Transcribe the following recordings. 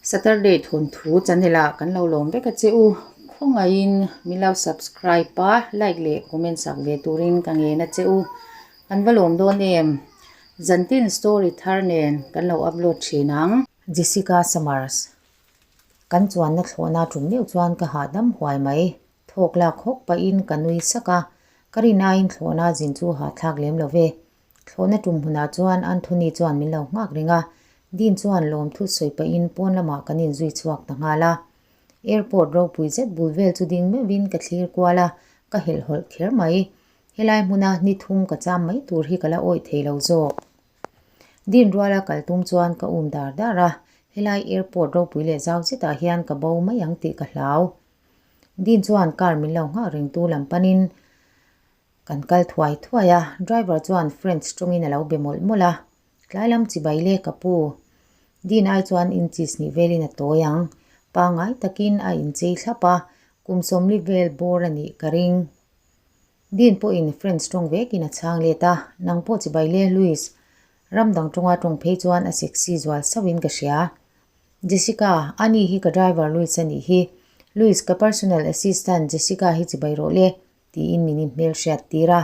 Saturday thawnthu channel ah kan lo lawm vek a che u. Khawngaihin min lo subscribe a, like leh comment sak ve turin ka ngen a che u. Kan va lawm dawn em? Zantin story thar nen kan lo upload thin ang. Jessica Summers Kan chuanna thlawhna tum meuh chuan ka hahdam huai mai. Thawk lak hawk pahin ka nui sak a, ka rin aiin thlawhna zin chu hahthlak lem lo ve. Thlawhna tum hunah chuan Anthony chuan min lo nghak reng a, Dean chuan lawmthu sawi pahin pawn lamah kan inzui chhuak ta nghal a. Airport ropui zet bul vel chu ding meuhin ka thlir kual a, ka helhhawlh kher mai. Helai hmuna ni thum ka cham mai tur hi ka la awih thei lo zawk. Dean ruala kal tum chuan ka um dar dar a, helai airport ropui leh zau zetah hian ka bo mai ang tih ka hlau. Dean chuan car min lo nghak rengtu lam panin Kan kal thuai thuai a, driver chuan French tawngin a lo be mawlh mawlh a, tlai lam chibai le ka pu. Dean ai chuan inches nih velin a tawi ang, pangngai takin a inchei thlap a, kum sawmli vel bawr a nih ka ring. Dean pawhin French tawng vekin a chhang let a, nang pawh chibai le Louis, ram dang tawnga tawng phei chuan a sexy zual sauhin ka hria. Jessica, ani hi ka driver Louis a nih hi, Louis ka personal assistant Jessica hi chibai rawh le, Tiin min inhmel hriat tir a.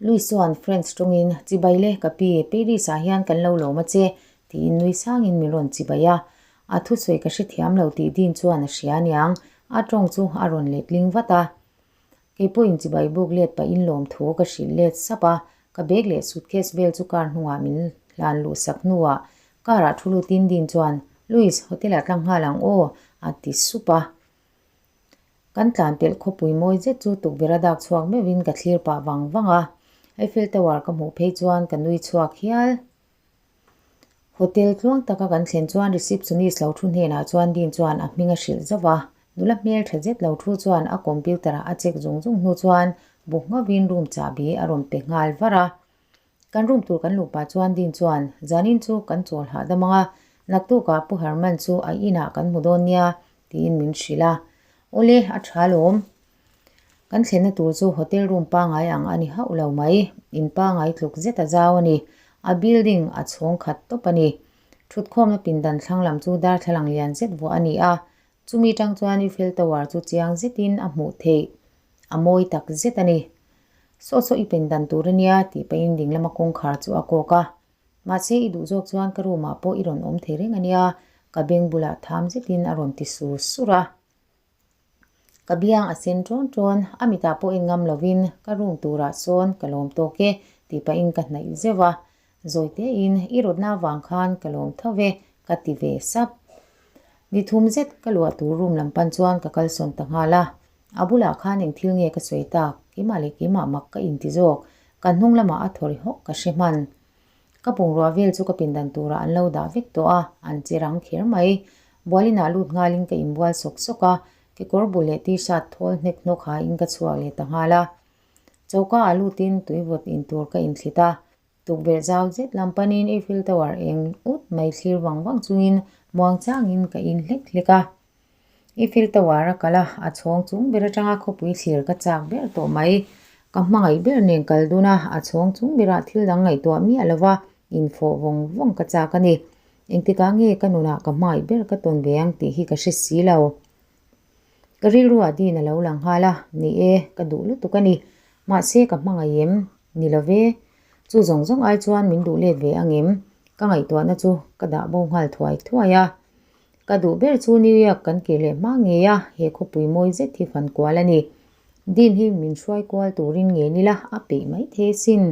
Louis chuan French tawngin, Chibai le, ka pi, Paris ah hian kan lo lawm a che, tiin nui sangin min rawn chibai a. A thusawi ka hrethiam lo tih Dean chuan a hria aniang, a tawng chu a rawn letling vat a. Kei pawhin chibai buk let pahin lawmthu ka hrilh let sap a, ka bag leh suitcase vel chu car hnungah min hlan luh sak hnuah car ah thu lutin Dean chuan, Louis, hotel ah tlang nghal ang aw, a ti sup a. Kan tlan pelh khawpui mawi zet chu tukverh a dak chhuak meuhin ka thlir pah vang vang a, Eiffel Tower ka hmuh phei chuan ka nui chhuak hial. Hotel tluang taka kan thlen chuan receptionist lo thu hnenah chuan Dean chuan a hming a hrilh zauh a, nula hmel tha zet lo thu chuan a computer ah a check zung zung hnu chuan bu ngauhin room chahbi a rawn pe nghal var a. Kan room tur kan luh pah chuan Dean chuan, Zanin chu kan chawl hahdam ang a, naktukah Pu Herman chu a inah kan hmu dawn nia, tiin min hrilh a. Awle, a tha lawm. Kan thlenna tur chu hotel room pangai ang a ni hauh lo mai. In pangai tluk zet a zau a ni. A building a chhawng khat tawp a ni. Thutkhawmna pindan thlang lam chu darthlalang lian zet vuah a ni a. Chumi tang chuan Eiffel Tower chu chiang zetin a hmuh theih. A mawi tak zet a ni. Saw saw i pindan tur a nia tih pahin ding lama kawngkhar chu a kawk a. Mahse i duh zawk chuan ka room ah pawh i rawn awm thei reng a nia, ka beng bulah tham zetin a rawn ti sur sur a. Ka biang a sen ṭawn ṭawn, a mitah pawh en ngam lovin ka room turah sawn ka lawm tawk e tih pahin ka hnaih zeuh a. Zawi tein i rawtna avang khan ka lawm tho ve ka ti ve sap. Ni thum zet ka luah tur room lam pan chuan ka kalsawn ta nghal a. A bulah khan eng thil nge ka sawi tak, keimah leh keimah mak ka inti zawk, ka hnung lamah a thaw ri hawk ka hre hman. Ka bungrua vel chu ka pindan turah an lo dah vek tawh a, an che rang kher mai. Bualinah lut nghalin ka inbual sawk sawk a, kekawr bul leh t-shirt thawl hnek hnawk hain ka chhuak leh ta nghal a. Choka ah lutin tuivawt intur ka inthlit a, Tukverh zau zet lam panin Eiffel Tower eng ut mai thlir vang vang chungin muang changin ka in hlek hlek a. Eiffel Tower a kal a, a chhawng chung ber atanga khawpui thlir ka chak ber tawh mai. Ka hmangaih ber nen kal dun a, a chhawng chung berah thil dang ngaihtuah miah lova infawh vawng vawng ka chak a ni. Engtikah nge ka nunah ka hmangaih ber ka tawn ve ang tih hi ka hre si lo. Ka rilruah Dean a lo lang nghal a, ni e, ka duh lutuk a ni. Mahse ka hmangaih em? Ni lo ve. Chu zawng zawng ai chuan min duh let ve angem? Ka ngaihtuahna chu ka dah bo nghal thuai thuai a. Ka duh ber chu New York kan kir leh hma ngei a, he khawpui mawi zet hi fan kual a ni. Dean hi min hruai kual turin nge nila a peih mai thei asin.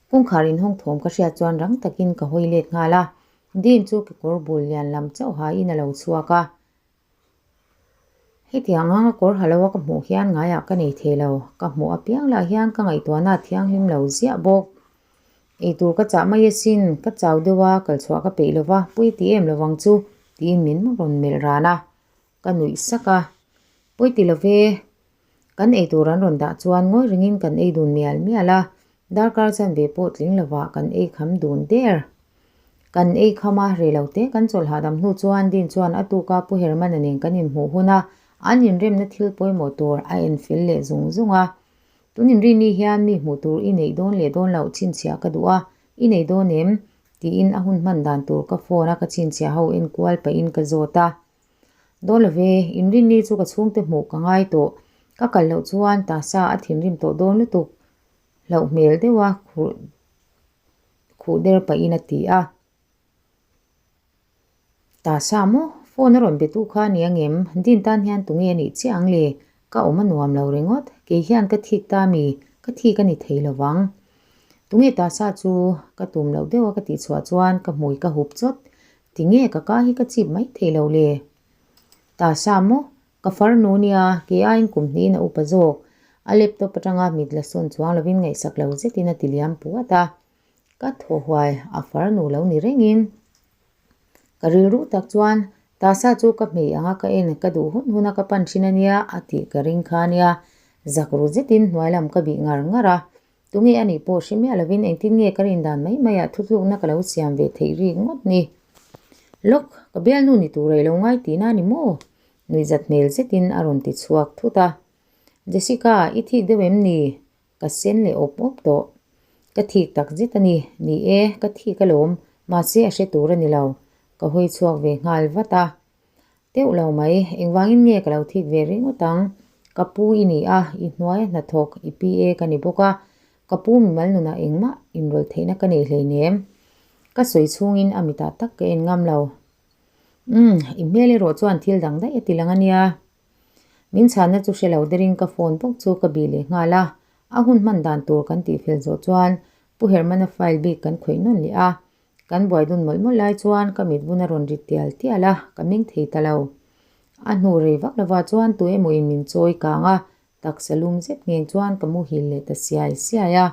Kawngkhar inhawng thawm ka hriat chuan rang takin ka hawi let nghal a. Dean chu kekawr bul lian lam chauh hain a lo chhuak a. Hetiang anga kawr ha loa ka hmuh hian ngaiah ka nei thei lo, ka hmuh apiang lah hian ka ngaihtuahna a thianghlim lo ziah bawk. Eitur ka chah mai asin, ka chau deuh a, kalchhuah ka peih lova, pawi ti em lovang chu, tiin min rawn melh ran a, ka nuih sak a. Pawi ti love, Kan eitur an rawn dah chuan ngawi ringin kan ei dun mial mial a, darkar chanve pawh tling lovah kan ei kham dun der. Kan ei kham a, rei lo te kan chawlh hahdam hnu chuan Dean chuan a tuka Pu Hermana nen kan inhmuh hun a, an inremna thil pawimawh tur a enfel leh zung zung a. Tun inrini hian mi hmuh tur i neih dawn leh dawn loh chhinchhiah ka duh a, i nei dawn em? Tiin a hun hman dan tur ka phone a ka chhinchhiah ho en kual pahin ka zawt a. Dawn lo ve, inrinni chu ka chhungte hmuh ka ngai tawh. Ka kal loh chuan tasa a thinrim tawh dawn lutuk. Hlauh hmel deuha khuh khuh der pahin a ti a. Tasa maw? Phone a rawn be tu kha a ni angem? Din tan hian tunge a nih chiah ang le? Ka awm a nuam lo ringawt. Kei hian ka thik ta mi? Ka thik a ni thei lo vang. Tunge tasa chu ka tum loh deuha ka tih chhuah chuan ka hmui ka hup chawt. Tinge ka ka hi ka chip mai thei lo le? Tasa maw? Ka farnu nia, kei aiin kum hnihin a upa zawk. A laptop atanga mit la sawn chuang lovin ngaihsak lo zetin a ti liam puat a. Ka thaw huai, a farnu lo ni rengin. Ka rilru tak chuan Tasa chu ka hmei anga ka en ka duh hun hun a ka pan thin ania a tih ka ring kha ania. Zak ru zetin hnuai lam ka bih ngar ngar a. Tunge a nih pawh hre miah lovin engtin nge ka rin dan mai maiah thutlukna ka lo siam ve theih rik ngawt ni. Lawk, ka bialnu ni tur ei lo ngai tihna a ni maw? Nuihzat hmel zetin a rawn ti chhuak thut a. Jessica, i thik deuh em ni? Ka sen leh awp awp tawh. Ka thik tak zet a ni. Ni e, ka thik alawm. Mahse a hre tur a ni lo. Ka hawi chhuak ve nghal vat a. Teuh lo mai, engvangin nge ka lo thik ve ringawt ang? Ka pu i ni a, i hnuaia hnathawk, i PA ka ni bawk a. Ka pu mimal nunah engmah inrawlh theihna ka nei hleinem. Ka sawi chhungin a mitah tak ka en ngam lo. Umm, i hmel erawh chuan thil dang daih a ti lang a nia. Min chhanna chu hre lo derin ka phone bawk chu ka bih leh nghal a, a hun hman dan tur kan tihfel zawh chuan Pu Hermana file bik kan khawih nawn leh a, kan buai dun mawlh mawlh lai chuan ka mit vun a rawn rit tial tial a, ka meng thei ta lo. A hnu rei vak lovah chuan tu emaw in min chawi kang a, taksa lum zet ngheng chuan ka muhil leh ta siai siai a.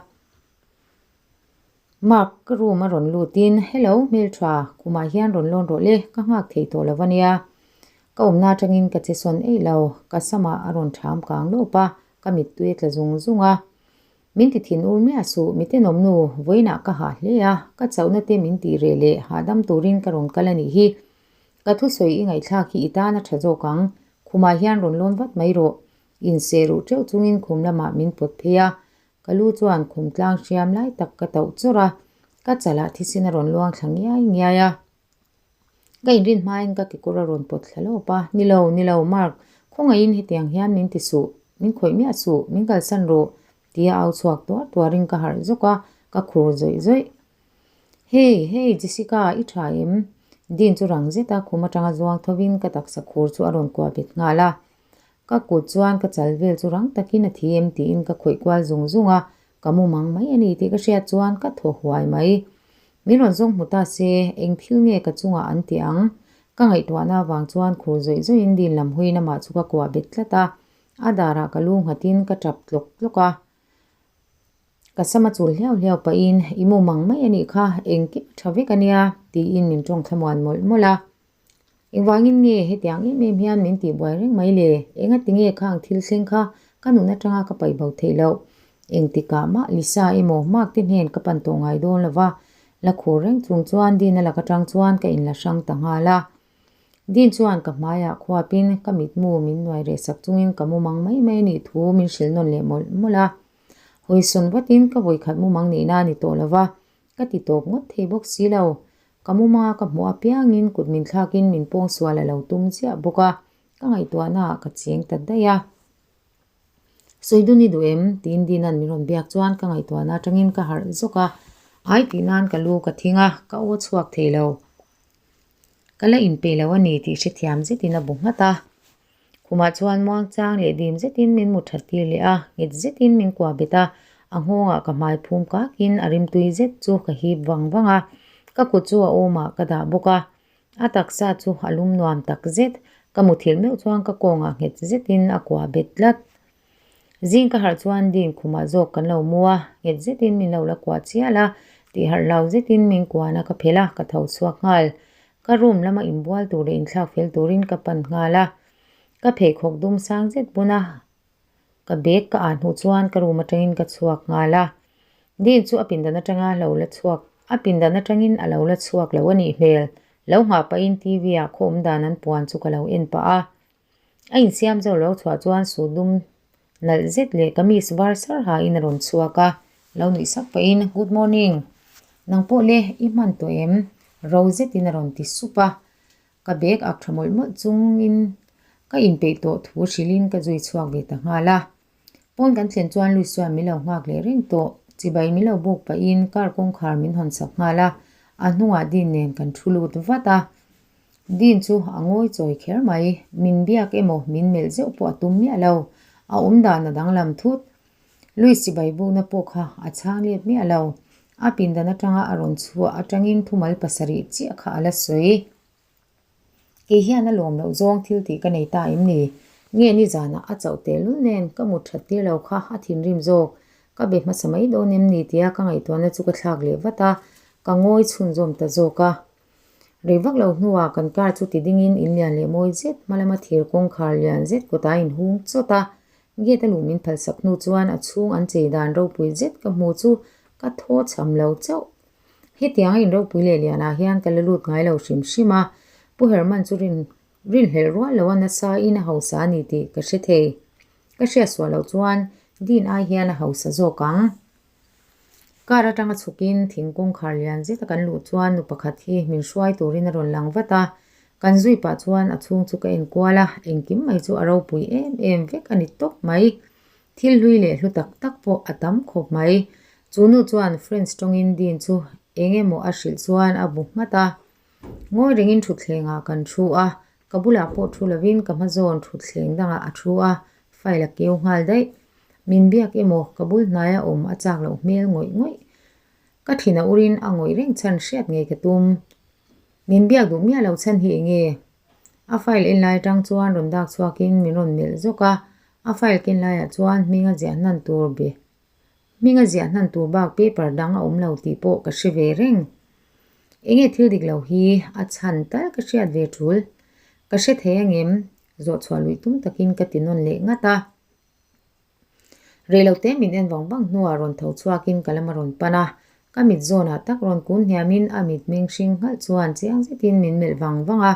Mark, ka room a rawn lut in, Hello, hmeltha, khumah hian rawn lawn rawh le, ka nghak thei tawh lo ania. Ka awmna atangin ka che sawn eih lo, ka samah a rawn ṭham kang lawp a, ka mittui a tla zung zung a. Min ti thin ur miah suh, mi tenawm nu, vawiinah ka hah hle a, ka chauhna te min tih reh leh hahdam turin ka rawn kal a nih hi. Ka thusawi i ngaihthlak hi i tan a ṭha zawk ang, khumah hian rawn lawn vat mai rawh. Inseh ruh ṭeuh chungin khum lamah min pawt phei a, Ka lu chuan khum tlang hriam lai tak ka tauh chawrh a, ka chalah thisen a rawn luang thla ngiai ngiai a. Ka inrin hmain ka kekawr a rawn pawt thla lawp a, Ni lo, ni lo, Mark, khawngaihin hetiang hian min ti suh, min khawih miah suh, min kalsan rawh, tia au chhuak tuar tuarin ka harh zawk a, ka khur zawih zawih. Hey, hey, Jessica, i tha em? Dean chu rang zeta khum atanga zuang thovin ka taksa khur chu a rawn kuah bet nghal a. Ka kut chuan ka chal vel chu rang takin a thi em tiin ka khawih kual zung zung a, ka mu mang mai a ni tih ka hriat chuan ka thaw huai mai. Min rawn zawng hmu ta se, eng thil nge ka chungah an ti ang? Ka ngaihtuahna avang chuan khur zawih zawihin dil lam huiin amah chu ka kuah bet tlat a, a darah ka lu nghatin ka tap tlawk tlawk a. Ka sama chul hliau hliau pahin, I mu mang mai a nih kha, engkim a tha vek a nia, tiin min tawng thlamuan mawlh mawlh a. Engvangin nge hetiang em em hian min tihbuai reng mai le? Engati nge khang thil thleng kha ka nun atanga ka paih bo theih loh? Engtikah mah Lisa emaw Mark te hnen ka pan tawh ngai dawn lo va, la khur reng chung chuan Dean-a lak atang chuan ka inla hrang ta nghal a. Dean chuan ka hmaiah khuapin ka mitmu min nuai reh sak chungin ka mumang mai mai a nih thu min hrilh nawn leh mawlh mawlh a. Hawisawn vatin ka vawikhat mumang nihna a ni tawh lo va, Ka ti tawp ngawt thei bawk si lo. Ka mumanga ka hmuh apiangin kut min thlakin min pawng sual a lo tum chiah bawk a, ka ngaihtuahnaah ka cheng ta daih a. Sawi dun i duh em? tiin Dina'n min rawn biak chuan ka ngaihtuahna atangin ka harh zawk a, ai tih nan ka lu ka thing a, ka aw chhuak thei lo. Ka la inpeih lo a ni tih hrethiam zetin a bu nghat a. Khumah chuan muangchang leh dim zetin min mu that tir leh a, nghet zetin min kuah bet a, a nghawngah ka hmai phum kakin a rimtui zet chu ka hip vang vang a, ka kut chu a awmah ka dah bawk a, a taksa chu a lum nuam tak zet, ka muthilh meuh chuan ka kawngah nghet zetin a kuah bet tlat. Zing ka harh chuan Dean khumah zawk kan lo mu a, nghet zetin min lo la kuah chial a, tih harh lau zetin min kuahna ka phelh a, ka tho chhuak nghal. Ka room lama inbual tur leh inthlak fel turin ka pan nghal a, ka pheikhawk dum sang zet bun a, ka bag ka ah hnuh chuan ka room atangin ka chhuak nghal a. Dean chu a pindan atanga lo la chhuak, a pindan atangin a lo la chhuak lo a nih hmel. Lo nghah pahin TV ah khaw awm dan an puan chu ka lo en pah a. A insiam zo lo chhuah chuan su dum nalh zet leh kamis var sar hain a rawn chhuak a, lo nuih sak pahin, Good morning. Nang pawh le, i hman tawh em? Ro zetin a rawn ti sup a. Ka bag ak tha mawlh mawlh chungin ka inpeih tawh thu hrilhin ka zui chhuak ve ta nghal a. Pawn kan thlen chuan Luis chuan min lo nghak leh reng tawh. Chibai min lo buk pahin car kawngkhar min hawn sak nghal a, a hnungah Dean nen kan thu lut vat a. Dean chu a ngawi chawi kher mai, min biak emaw min melh zeuh pawh a tum miah lo. A awm dan a danglam thut. Luis chibai bukna pawh kha a chhang let miah lo. A pindan atanga a rawn chhuah atangin thumal pasarih chiah kha a la sawi. Kei hian a lawm loh zawng thil tih ka nei ta em ni? Nge ni zanah a chauh tehlul nen ka mut that tir lo kha a thinrim zawk. Ka be hmasa mai dawn em ni tia ka ngaihtuahna chu ka thlak leh vat a, ka ngawi chhunzawm ta zawk a. Rei vak lo hnuah kan car chu ti dingin in lian leh mawi zet hma lama thir kawngkhar lian zet kawtah a inhung chawt a. Gate a luh min phalsak hnu chuan a chhung an chei dan ropui zet ka hmu chu ka thaw cham lo chauh. Hetiang a inropui leh lianah hian ka la lut ngai lo hrim hrim a, Pu Herman chu rin rinhlelh rual lo a nasa in a hausa a ni tih ka hre thei. Ka hriat suah loh chuan Dean ai hian a hausa zawk ang. Car atanga chhukin thingkung khar lian zeta kan luh chuan nu pakhat hi min hruai turin a rawn lang vat a, kan zui pah chuan a chhung chu ka en kual a, engkim mai chu a ropui em em vek a ni tawp mai. Thil hlui leh hlu tak tak pawh a tam khawp mai. Chu nu chuan French tawngin Dean chu eng emaw a hrilh chuan a bu nghat a. Ngawi rengin thutthlengah kan thu a, ka bulah pawh thu lovin ka hma zawn thutthleng dangah a thu a, file a keu nghal daih. Min biak emaw ka bul hnaia awm a chak loh hmel ngawih ngawih. Ka thin a urin a ngawih reng chhan hriat ngei ka tum. Min biak duh miah lo chhan hi eng nge? A file en lai atang chuan rawn dak chhuakin min rawn melh zawk a, a file ken laiah chuan hming a ziah hnan tur be hming a ziah hnan tur bak paper dang a awm lo tih pawh ka hre ve reng. Enge thil dik lo hi a chhan tal ka hriat ve tul. Ka hre thei angem? Zawh chhuah luih tum takin ka ti nawn leh ngat a. Reilote min en vang vang hnuah rawn tho chhuakin ka lam a rawn pan a, ka mit zawnah tak rawn kun hniamin a mitmeng hring nghalh chuan chiang zetin min melh vang vang a,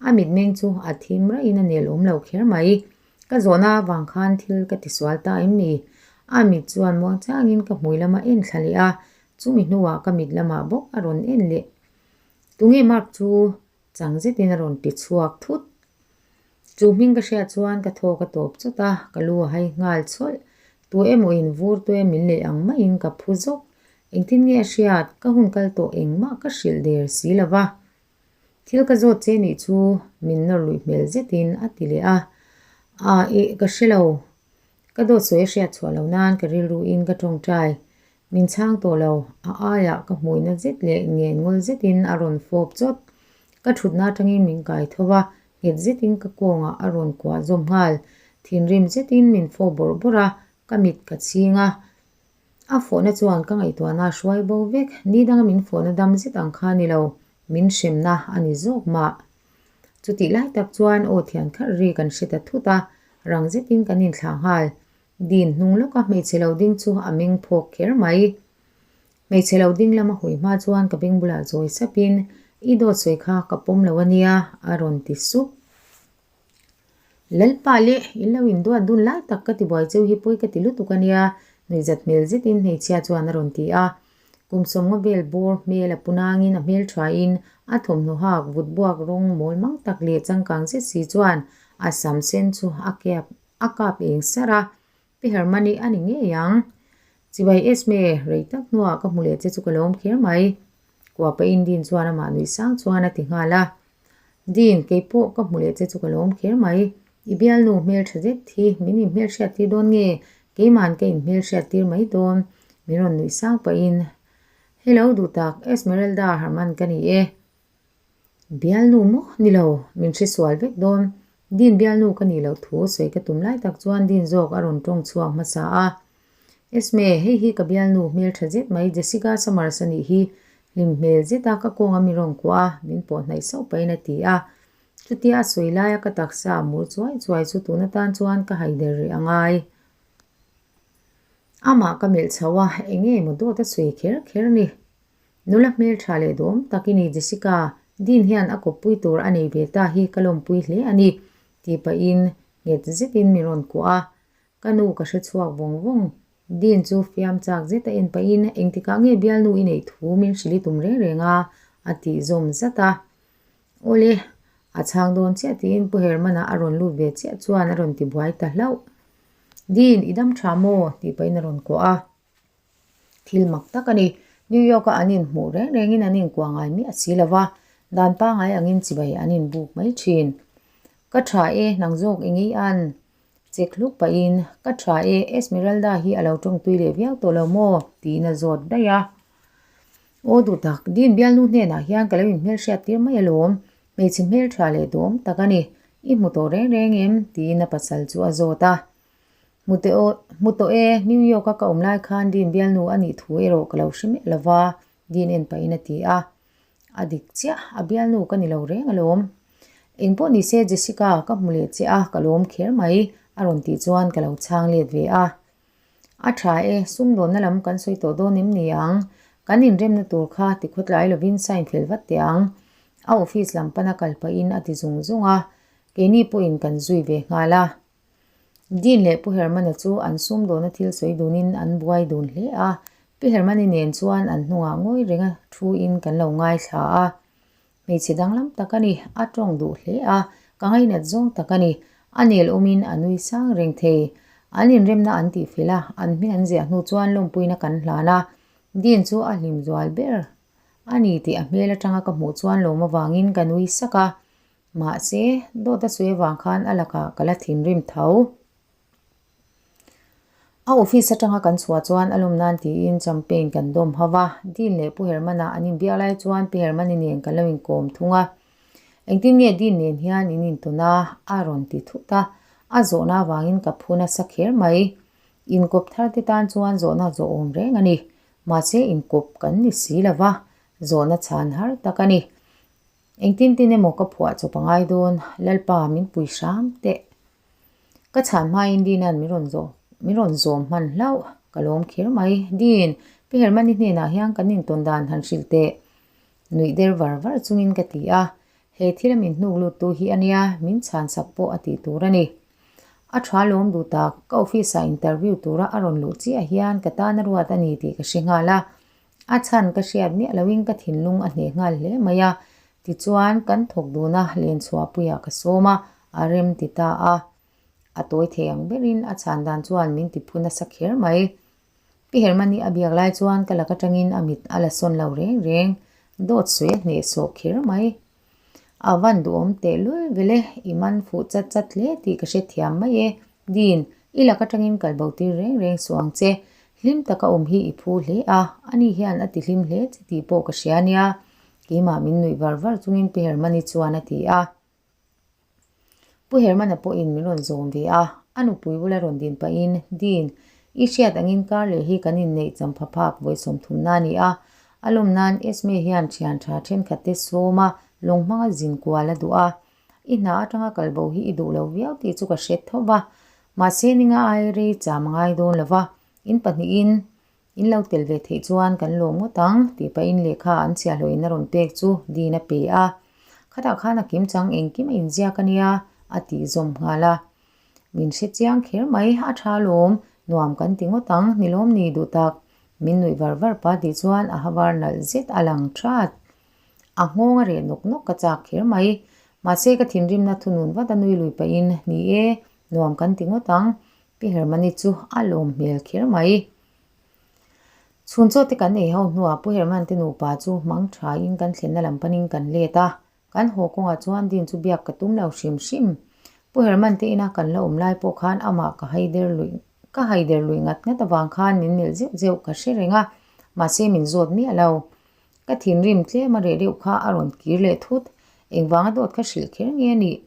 a mitmeng chu a thim raihin a nel awm lo kher mai. Ka zawhna avang khan thil ka tisual ta em ni? A mit chuan muang changin ka hmui lama en thla leh a, chumi hnuah ka mit lamah bawk a rawn en leh. Tunge Mark chu Chang zetin a rawn ti chhuak thut. Chu hming ka hriat chuan ka thaw ka tawp chawt a, ka lu a hai nghal chawlh. Tu emaw in vur tu em min leh ang maiin ka phu zawk. Engtin nge a hriat, ka hun kal tawh engmah ka hrilh der si lo va. Thil ka zawt che nih chu min nawr luih hmel zetin a ti leh a. Aa ih ka hre lo. Ka dawt sawi a hriat chhuah lo nan ka rilru in ka tawngtai. Min chhang tawh lo, a aiah ka hmuihna zet leh ngen ngawl zetin a rawn fawp chawt. Ka thutna atangin min kai tho va, nghet zetin ka kawngah a rawn kuah zawm nghal. Thinrim zetin min fawp bawrh bawrh a, ka mit ka chhing a. A fawhna chuan ka ngaihtuahna a hruai bo vek, ni danga min fawhna dam zet ang kha ni lo, min hremna a ni zawk mah. Chutih lai tak chuan aw thian kharh ri kan hre ta thut a, rang zetin kan inthlah nghal. Din hnung lawka hmeichhe lo ding chu a meng phawk kher mai. Hmeichhe lo ding lama hawi hma chuan ka beng bulah zawi sapin, I dawt sawi kha ka pawm lo a nia, a rawn ti sup. Lalpa leh in lo induat dun lai tak ka ti buai cheu hi pawi ka ti lutuk a nia, nuihzat hmel zetin hmeichhia chuan a rawn ti a. Kum sawmnga vel bawr hmel a pu nangin a hmel thain a thawmhnaw hak vut buak rawng mawl mang tak leh changkang zet si chuan a sam sen chu a kep A kap eng sar a, Pi Hermani a ni ngei ang. Chibai Esme, rei tak hnuah ka hmu leh che chu ka lawm kher mai. Kuapa in Dean chuan amah nuih sang chuan a ti nghal a. Dean, kei pawh ka hmu leh che chu ka lawm kher mai. I bialnu hmeltha zet hi min inhmelhriat tir dawn nge? Keima'n ka inhmelhriat tir mai dawn, min rawn nuih sang pahin. Hello duhtak, Esmeralda Herman ka ni e. Bialnu maw? Ni lo, min hre sual vek dawn. Dean bialnu ka nih loh thu sawi ka tum lai tak chuan Dean zawk a rawn tawng chhuak hmasa a. Esme, hei hi ka bialnu hmeltha zet mai Jessica Summers a nih hi, hlim hmel zeta ka kawnga mi rawn kuah a, min pawh hnaih sauh pahin a ti a. Chutia a sawi laia ka taksa a mur chuai chuai chu tun atan chuan ka haider rih a ngai. Amah ka melh chho a, eng nge maw dawt a sawi kher kher ni? Nula hmeltha leh duhawm tak i ni Jessica, Dean hian a kawppui tur a nei ve ta hi ka lawmpui hle a ni, tih pahin nghet zetin min rawn kuah a, ka nu ka hre chhuak vawng vawng. Dean chu fiam chak zet a en pahin, Engtikah nge bialnu i neih thu min hrilh i tum reng reng a? a tih zawm zat a. Awle, a chhang dawn chiah tiin Pu Herman-a a rawn lut ve chiah chuan a rawn ti buai ta hlauh. Dean, i dam tha maw? tih pahin a rawn kuah a. Thil mak tak a ni. New York-a an inhmuh reng rengin an inkuah ngai miah si lo va, dan pangngai angin chibai an inbuk mai thin. Ka tha e, nang zawk i ngei an? Chek hluk pahin, Ka tha e, Esmeralda hi a lo tawngtui leh viau tawh lo maw? tiin a zawt daih a. Aw duh tak, Dean bialnu hnenah hian ka lo inhmelhriat tir mai alawm. Hmeichhe hmeltha leh duhawm tak a ni. I hmu tawh reng reng em? tiin a pasal chu a zawt a. Hmu teh aw, hmu tawh e, New York a ka awm lai khan Dean bialnu a nih thu erawh ka lo hre miah lo va, Dean en pahin a ti a. A dik chiah, a bialnu ka ni lo reng alawm. Eng pawh ni se Jessica, ka hmu leh che a, ka lawm kher mai, a rawn tih chuan ka lo chhang let ve a. A tha e, sumdawnna lam kan sawi tawh dawn em ni ang? Kan inremna tur kha tikhawtlai lovin sign fel vat teh ang. A office lam pana kal pahin a ti zung zung a, keini pawhin kan zui ve nghal a. Dean leh Pu Hermana chu an sumdawna thil sawi dunin an buai dun hle a, Pi Hermani nen chuan an hnungah ngawi renga thuin kan lo ngaithla a. Hmeichhe danglam tak a ni, a tawng duh hle a, ka ngainat zawng tak a ni. A nel awmin a nui sang reng thei. An inremna an tihfel a, an hming an ziah hnu chuan lawmpuina kan hlan a. Dean chu a hlim zual ber a ni tih a hmel atanga ka hmuh chuan lawm avangin ka nui sak a. Mahse, dawt a sawi avang khan a lakah ka la thinrim tho. A office atanga kan chhuah chuan a lawm nan tiin champagne kan dawm ho va, Dean leh Pu Hermana an inbiak lai chuan Pi Hermani nen kan lo inkawm thung a. Engtin nge Dean nen hian in intawn a? a rawn ti thut a, a zawhna avangin ka phu nasa kher mai. Inkawp thar te tan chuan zawhna zawh awm reng a ni. Mahse, inkawp kan ni si lo va, zawhna chhan har tak a ni. Engtin tin emaw ka phuah chawp a ngai dawn, Lalpa min pui hram teh. Ka chhan hmain Dina'n min rawn zawh min rawn zawm hman hlauh, ka lawm kher mai. Din, Pi Hermani hnenah hian kan intawn dan han hrilh teh. Nuih der var var chungin ka ti a, he thila min hnuk lut tu hi a nia, min chhan sak pawh a tih tur a ni. A tha lawm duh tak, ka office-ah interview tura a rawn luh chiah hian ka tan a ruat a ni tih ka hre nghal a, A chhan ka hriat miah loin ka thinlung a hneh nghal hle mai a, tichuan kan thawk dun a, lenchhuahpuiah ka sawm a, a rem ti ta a. A tawi thei ang berin a chhan dan chuan min ti phu nasa kher mai. Pi Hermani a biak lai chuan ka lak atangin a mit a la sawn lo reng reng, dawt sawi a hneh sawh kher mai. A van duhawm tehlul vele, i man fuh chat chat hle tih ka hrethiam mai e. Dean, i lak atangin kal bo tir reng reng suh ang che. Hlim taka awm hi i phu hle a, ani hian a ti hlim hle che tih pawh ka hria nia. Keimah min nuih var var chungin Pi Hermani chuan a ti a. Pu Hermana pawhin min rawn zawm ve a, a nupui bula rawn din pahin, Dean, i hriat angin kar leh hi kan inneih champha phak vawi sawmthumna a ni a, a lawm nan Esme hian thian tha thenkhat te sawm a, lawng hmanga zin kual a duh a. I hna atanga kal bo hi i duh lo viau tih chu ka hre tho va, mahse ninga ai rei cham a ngai dawn lo va, in pahnihin In lo tel ve theih chuan kan lawm ngawt ang, tih pahin lehkha an chhiahhlawhin a rawn pek chu Dean a pe a. Khatah khan a kim chang engkim a inziak a nia, a tih zawm nghal a. Min hre chiang kher mai, a tha lawm, nuam kan ti ngawt ang, ni lawm ni duh tak, min nuih var var pa tih chuan a havar nalh zet a lang that. A nghawng a reh nawk nawk ka chak kher mai. Mahse ka thinrimna thunun vat a nui lui pahin, ni e, nuam kan ti ngawt ang, Pi Hermani chu a lawm hmel kher mai. Chhun chaw te kan ei ho hnuah Pu Herman te nupa chu hmang thain kan thlenna lam panin kan let a, kan haw kawngah chuan Dean chu biak ka tum lo hrim hrim. Pu Herman te ina kan la awm lai pawh khan amah ka haider luih ka haider luih ngat ngat avang khan min melh zeuh zeuh ka hre reng a, mahse min zawt miah lo. Ka thinrim tlem a reh deuh kha a rawn kir leh thut, engvanga dawt kha hrilh kher nge a nih?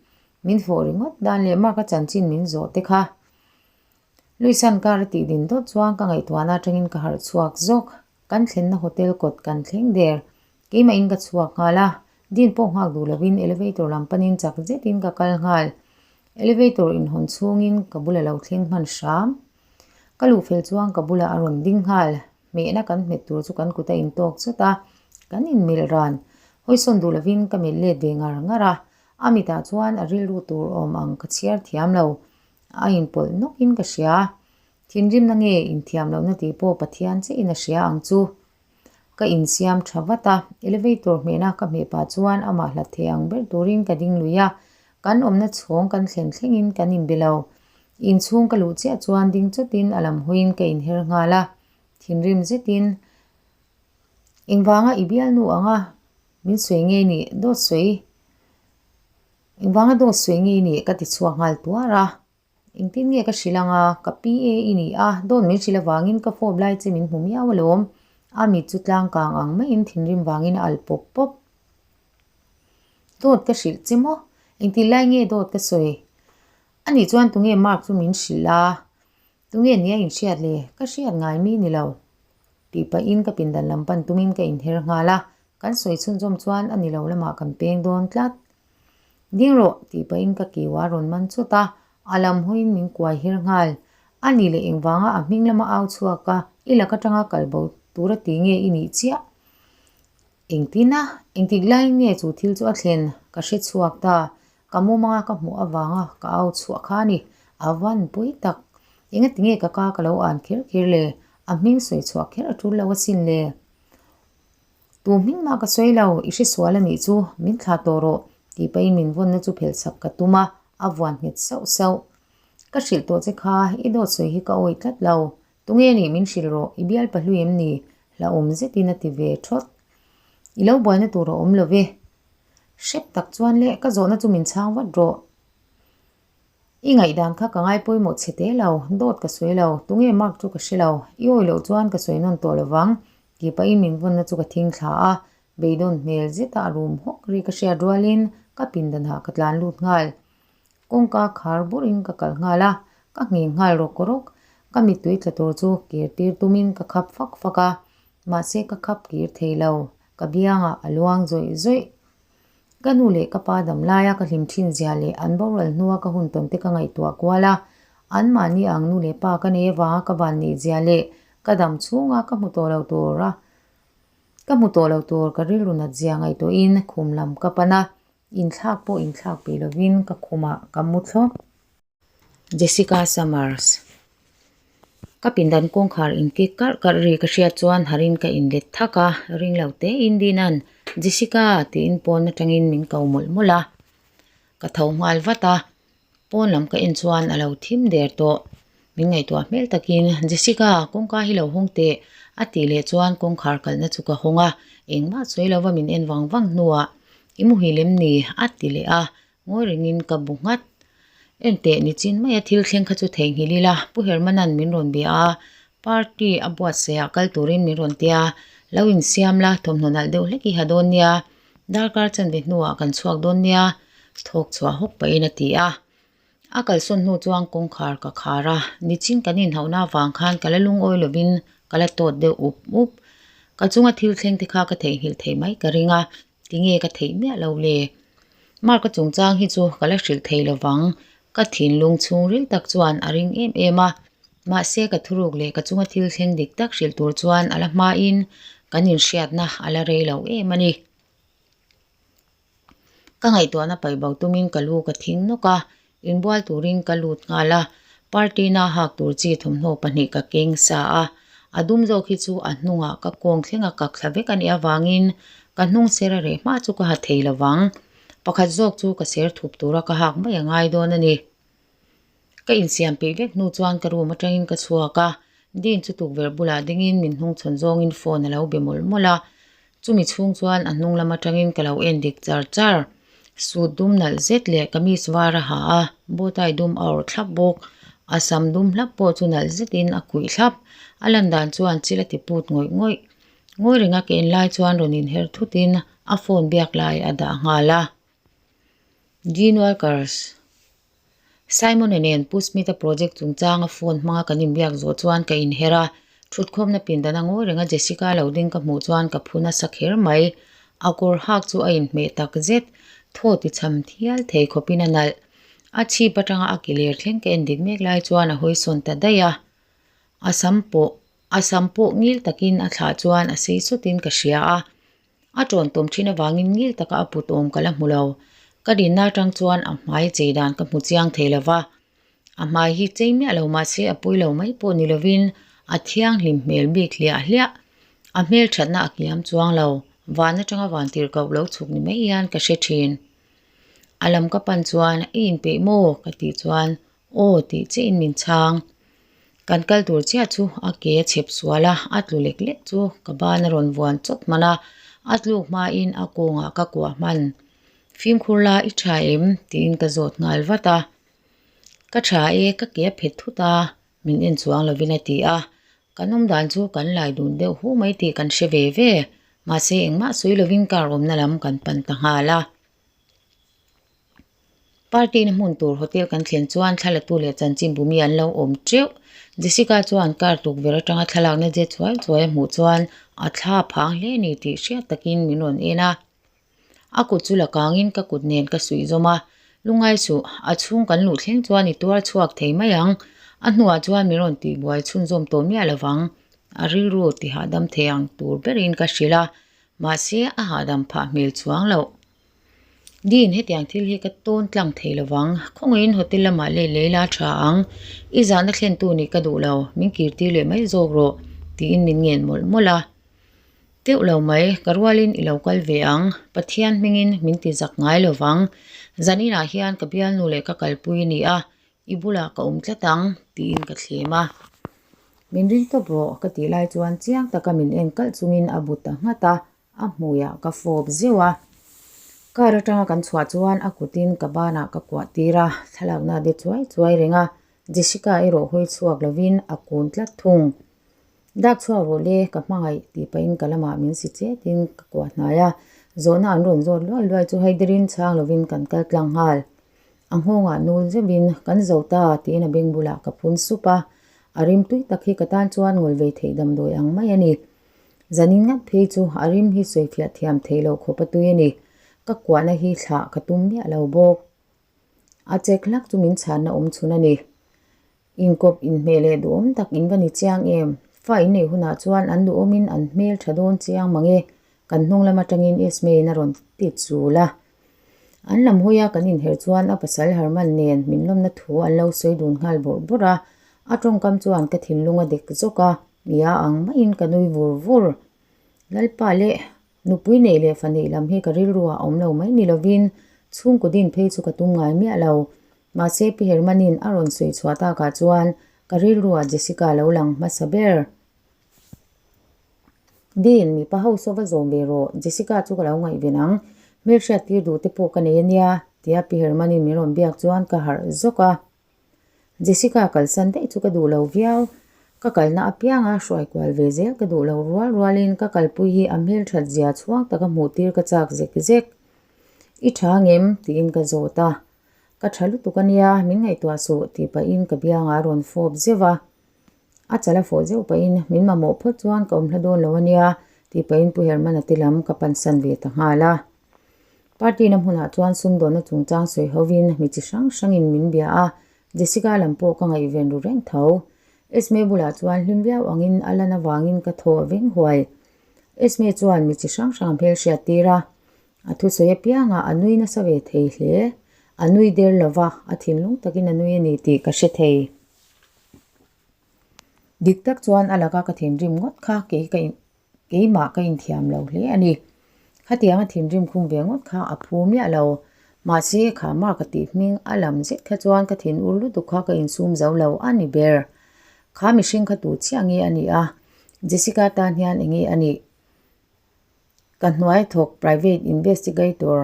Min fawh ringawt dan leh Mark-a chanchin min zawh te kha. Luisan car a tih din dawt chuan ka ngaihtuahna atangin ka harh chhuak zawk. Kan thlenna hotel kawt kan thleng der. Keimahin ka chhuak nghal a, Dean pawh nghak duh lovin elevator lam panin chak zetin ka kal nghal. Elevator inhawn chhungin ka bula lo thleng hman hram. Ka luh fel chuan ka bulah a rawn ding nghal. Hmehna kan hmet tur chu kan kut a intawk chawt a, kan inmelh ran. Hawisawn duh lovin ka melh let ve ngar ngar a, A mitah chuan a rilru tur awm ang ka chhiar thiam lo, a inpawlh nawkin ka hria. Thinrimna nge inthiam lohna tih pawh Pathian chiahin a hria ang chu. Ka insiam tha vat a, elevator hmehna ka hmeh pah chuan amah hlat thei ang ber turin ka ding lui a, kan awmna chhawng kan thlen thlengin kan inbe lo. Inchhung ka luh chiah chuan ding chawtin a lam hawiin ka inher nghal a, thinrim zetin engvanga i bialnu anga min sawi nge nih dawt sawi engvanga dawt sawi nge nih ka ti chhuak nghal tuar a. Engtin nge ka hrilh ang a, ka PA i ni a, dawt min hrilh avangin ka fawp lai che min hmu miau alawm. A mit chu tlang kang ang maiin thinrim vangin a alh pawp pawp. Dawt ka hrilh che maw? Engtin lai nge dawt ka sawi? Anih chuan tunge Mark chu min hrilh a? Tunge nia inhriat le? Ka hriat ngai mi ni lo. Tih pahin ka pindan lam pan tumin ka inher nghal a, kan sawi chhunzawm chuan a ni lo lamah kan peng dawn tlat. Ding rawh tih pahin ka kiu a rawn man chawt a, a lam hawiin min kuai her nghal. A nih leh engvanga a hming lama au chhuak a, i lak atanga kal bo tura ti nge i nih chiah? Engtin a? Engtik laiin nge chu thil chu a thlen? Ka hre chhuak ta. Ka mumanga ka hmuh avanga ka au chhuah kha a ni. A van pui tak. Engati nge ka ka ka lo an kher kher le? A hming sawi chhuah kher a tul lo asin le. Tu hming mah ka sawi lo, i hresual a nih chu, min thlah tawh rawh, tih pahin min vawnna chu phelh sak ka tum a, a vuan nghet sauh sauh. Ka hrilh tawh che kha, i dawt sawi hi ka awih tlat lo. Tunge nih min hrilh rawh, i bial pahlui em ni? Hlauhawm zetin a ti ve thawt. I lo buaina tur a awm lo ve. Hrep tak chuan le, ka zawhna chu min chhang vat rawh. I ngaihdan kha ka ngai pawimawh chhe te lo, dawt ka sawi lo, tunge mark chu ka hre lo, i awi loh chuan ka sawi nawn tawh lo vang, tih pahin min vawnna chu ka thing thla a, beidawn hmel zeta a rum hawk ri ka hriat rualin ka pindanah ka tlan lut nghal. Kawngka khar burin ka kalh nghal a, ka ngheng nghal rawk rawk, ka mittui tla tur chu kir tir tumin ka khap fak fak a, mahse ka khap kir thei lo, ka biangah a luang zawih zawih. Ka nu leh ka pa dam laia ka hlim thin zia leh an boral hnua ka hun tawn te ka ngaihtuah kual a, anmahni ang nu leh pa ka nei avanga ka van neih zia leh ka dam chhunga ka hmu tawh lo tur a ka hmu tawh lo tur ka rilru nat zia ngaihtuahin khum lam ka pan a, inthlak pawh inthlak peih lovin ka khumah ka mu thlawp. Jessica Summers. Ka pindan kawngkhar inkik karh karh ri ka hriat chuan harin ka inlet thak a, ring lo te in Dina'n Jessica tiin pawn atangin min ko mawlh mawlh a. Ka tho nghal vat a, pawn lam ka en chuan a lo thim der tawh. Min ngaihtuah hmel takin Jessica kawngka hi lo hawng teh a tih leh chuan kawngkhar kalhna chu ka hawng a, engmah sawi lova min en vang vang hnuah i muhil em ni a ti leh a, Ngawi rengin ka bu nghat. Enteh nichin maia thil thleng kha chu theihnghilh ila, Pu Hermana'n min rawn bia a, party a buatsaihah kal turin min rawn tia, lo insiam la, thawmhnaw nalh deuh hlek i ha dawn nia, darkar chanve hnuah kan chhuak dawn nia, thawk chhuah hawk pahin a ti a. A kalsawn hnu chuan kawngkhar ka khar a, nichin kan inhauhna avang khan ka la lungawi lovin ka la tawt deuh up up. Ka chunga thil thleng te kha ka theihnghilh theih mai ka ring a, Tinge ka theih miah lo le? Mark-a chungchang hi chu ka la hrilh thei lo vang. Ka thinlung chhungril tak chuan a ring em em a. Mahse ka thuruk leh ka chunga thil thleng dik tak hrilh tur chuan a la hmain kan inhriatna a la rei lo em a ni. Ka ngaihtuahna paih bo tumin ka lu ka thing nawk a, Inbual turin ka lut nghal a, party na hak tur chi thawmhnaw pahnih ka keng sa a, a dum zawk hi chu a hnungah ka kawng thleng a kak thla vek a nih avangin ka hnung ser a reh hma chu ka ha thei lo vang. Pakhat zawk chu ka ser thup tura ka hak mai a ngai dawn a ni. Ka insiam peih vek hnu chuan ka room atangin ka chhuak a, Dean chu tukverh bulah dingin min hnungchhawn zawngin phone a lo be mawlh mawlh a, Chumi chhung chuan a hnung lam atangin ka lo en dik char char. Suit dum nalh zet leh kamis var a ha a, bow tie dum a awrh thlap bawk. A sam dum hlap pawh chu nalh zetin a kuih thlap. A lan dan chuan chil a ti put ngawih ngawih. Ngawi renga ka en lai chuan rawn inher thutin a phone biak lai a dah nghal a. Jean Walkers. Simon-a nen Pu Smith-a project chungchanga phone hmanga kan inbiak zawh chuan ka inher a, thutkhawmna pindana ngawi renga Jessica lo ding ka hmuh chuan ka phu nasa kher mai. A kawr hak chu a inhmeh tak zet, thaw ti cham thial thei khawpin a nalh. A chhip atanga a ki ler thleng ka en dik mek lai chuan a hawi sawn ta daih a. A sam pawh a sam pawh ngil takin a thlah chuan a sei sawtin ka hria a. A ṭawn tawm ṭhin avangin ngil taka a put awm ka la hmu lo. Ka dinna aṭang chuan a hmai chei dan ka hmu chiang thei lo va. A hmai hi chei miah lo mahse a pawi lo mai pawh ni lovin a thianghlim hmel bik hliah hliah. A hmelthatna a kiam chuang lo, van atanga van tir koh lo chhuk ni mai hian ka hre thin. A lam ka pan chuan i inpeih maw? ka tih chuan aw tih chiahin min chhang. Kan kal tur chiah chu a ke a chhep sual a, a tlu lek lek chu ka ban a rawn vuan chawt hman a, a tluk hmain a kawngah ka kuah hman. Fimkhur la i tha em? tiin ka zawt nghal vat a. Ka tha e, ka ke a phet thut a, min en chuang lovin a ti a. Kan awm dan chu kan lai dun deuh hu mai tih kan hre ve ve, mahse engmah sawi lovin car awmna lam kan pan ta nghal a. Party na hmun tur hotel kan thlen chuan thlalatu leh chanchinbu mi an lo awm teuh. Jessica chuan car tukverh atanga thlalakna je chuai chuai a hmuh chuan a thla phang hle a ni tih hriat takin min rawn en a. A kut chu la kangin ka kut nen ka suih zawm a, lungai suh, a chhung kan luh thleng chuan i tuar chhuak thei mai ang. A hnuah chuan min rawn tihbuai chhunzawm tawh miah lovang. A rilru ti hahdam thei ang tur berin ka hrilh a, mahse a hahdam phah hmel chuang loh. Dean, hetiang thil hi ka tawn tlang thei lovang. Khawngaihin hotel lamah leh lei la tha ang. I zahna thlentu nih ka duh lo, min kirtir leh mai zawk rawh, tiin min ngen mawlh mawlh a. Teuh lo mai, ka rualin i lo kal ve ang. Pathian hmingin min ti zak ngai lo vang. Zaninah hian ka bialnu leh ka kalpui ni a, i bulah ka awm tlat ang, tiin ka thlem a. Min ring tawp rawh, ka tih lai chuan chiang taka min en kalh chungin a bu ta nghat a, a hmuiah ka fawp zeuh a. Car atanga kan chhuah chuan a kutin ka banah ka kuah tir a, thlalakna de chuai chuai reng a, Jessica erawh hawi chhuak lovin a kun tlat thung. Dak chhuak rawh le, ka hmangaih tih pahin ka lamah min si chetin ka kuah hnai a, zawhna an rawn zawt luai luai chu haiderin chhang lovin kan kal tlang nghal. A nghawngah nul zeuhin kan zo ta tiin a beng bulah ka phun sup a, a rim tui tak hi ka tan chuan ngawl ve theih damdawi ang mai a ni. Zanin ngat phei chu a rim hi sawifiah thiam theih loh khawp a tui a ni. Ka kuahna hi thlah ka tum miah lo bawk. A chek hlak chu min chhanna awm chhun a ni. Inkawp inhmeh leh duhawm tak in va ni chiang em? Fa inneih hunah chuan an duhawmin an hmel tha dawn chiang mang e, kan hnung lam atangin Esme-in a rawn ti chul a. An lam hawia kan inher chuan a pasal Herman nen min lawmna thu an lo sawi dun nghal bawrh bawrh a, a tawngkam chuan ka thinlung a dek zawk a, nia ang maiin ka nui vur vur. Lalpa leh Nupui neih leh fa neih lam hi ka rilru ah awm lo mai ni lovin chhungkaw din phei chu ka tum ngai miah lo. Mahse Pi Hermanin a rawn sawi chhuah takah chuan ka rilru ah Jessica lo lang hmasa ber. Din, mipa ho saw va zawm ve rawh, Jessica chu ka lo ngaihven ang, hmelhriat tir duh te pawh ka nei ania, tia Pi Hermanin min rawn biak chuan ka harh zawk a. Jessica kalsan daih chu ka duh lo viau. Ka kalna apianga hruai kual ve zel ka duh lo rual rualin ka kalpui hi a hmelthat zia chhuang taka hmuh tir ka chak zek zek. I tha ngem? tiin ka zawt a. Ka tha lutuk ania, min ngaihtuah suh tih pahin ka biangah a rawn fawp zeuh a. A chal a fawh zeuh pahin min mamawh phawt chuan ka awm hla dawn lo ania tih pahin Pu Hermana te lam ka pansan ve ta nghal a. Party na hmunah chuan sumdawnna chungchang sawi hovin mi chi hrang hrangin min bia a, Jessica lam pawh ka ngaihven ru reng tho. Esme bulah chuan hlim viau angin a lan avangin ka thaw a veng huai. Esme chuan mi chi hrang hrang a hmelhriat tir a, a thusawi apiangah a nui nasa ve thei hle. A nui der lova, a thinlung takin a nui a ni tih ka hre thei. Dik tak chuan a laka ka thinrim ngawt kha kei ka Keimah ka inthiam lo hle a ni. Khatianga thinrim khum ve ngawt kha a phu miah lo. Mahse, kha Mark a tih hming a lam zet kha chuan ka thin ur lutuk kha ka insum zo lo a ni ber. Kha mihring kha tu chiah nge a nih a? Jessica tan hian enge a nih? Ka hnuai thawk private investigator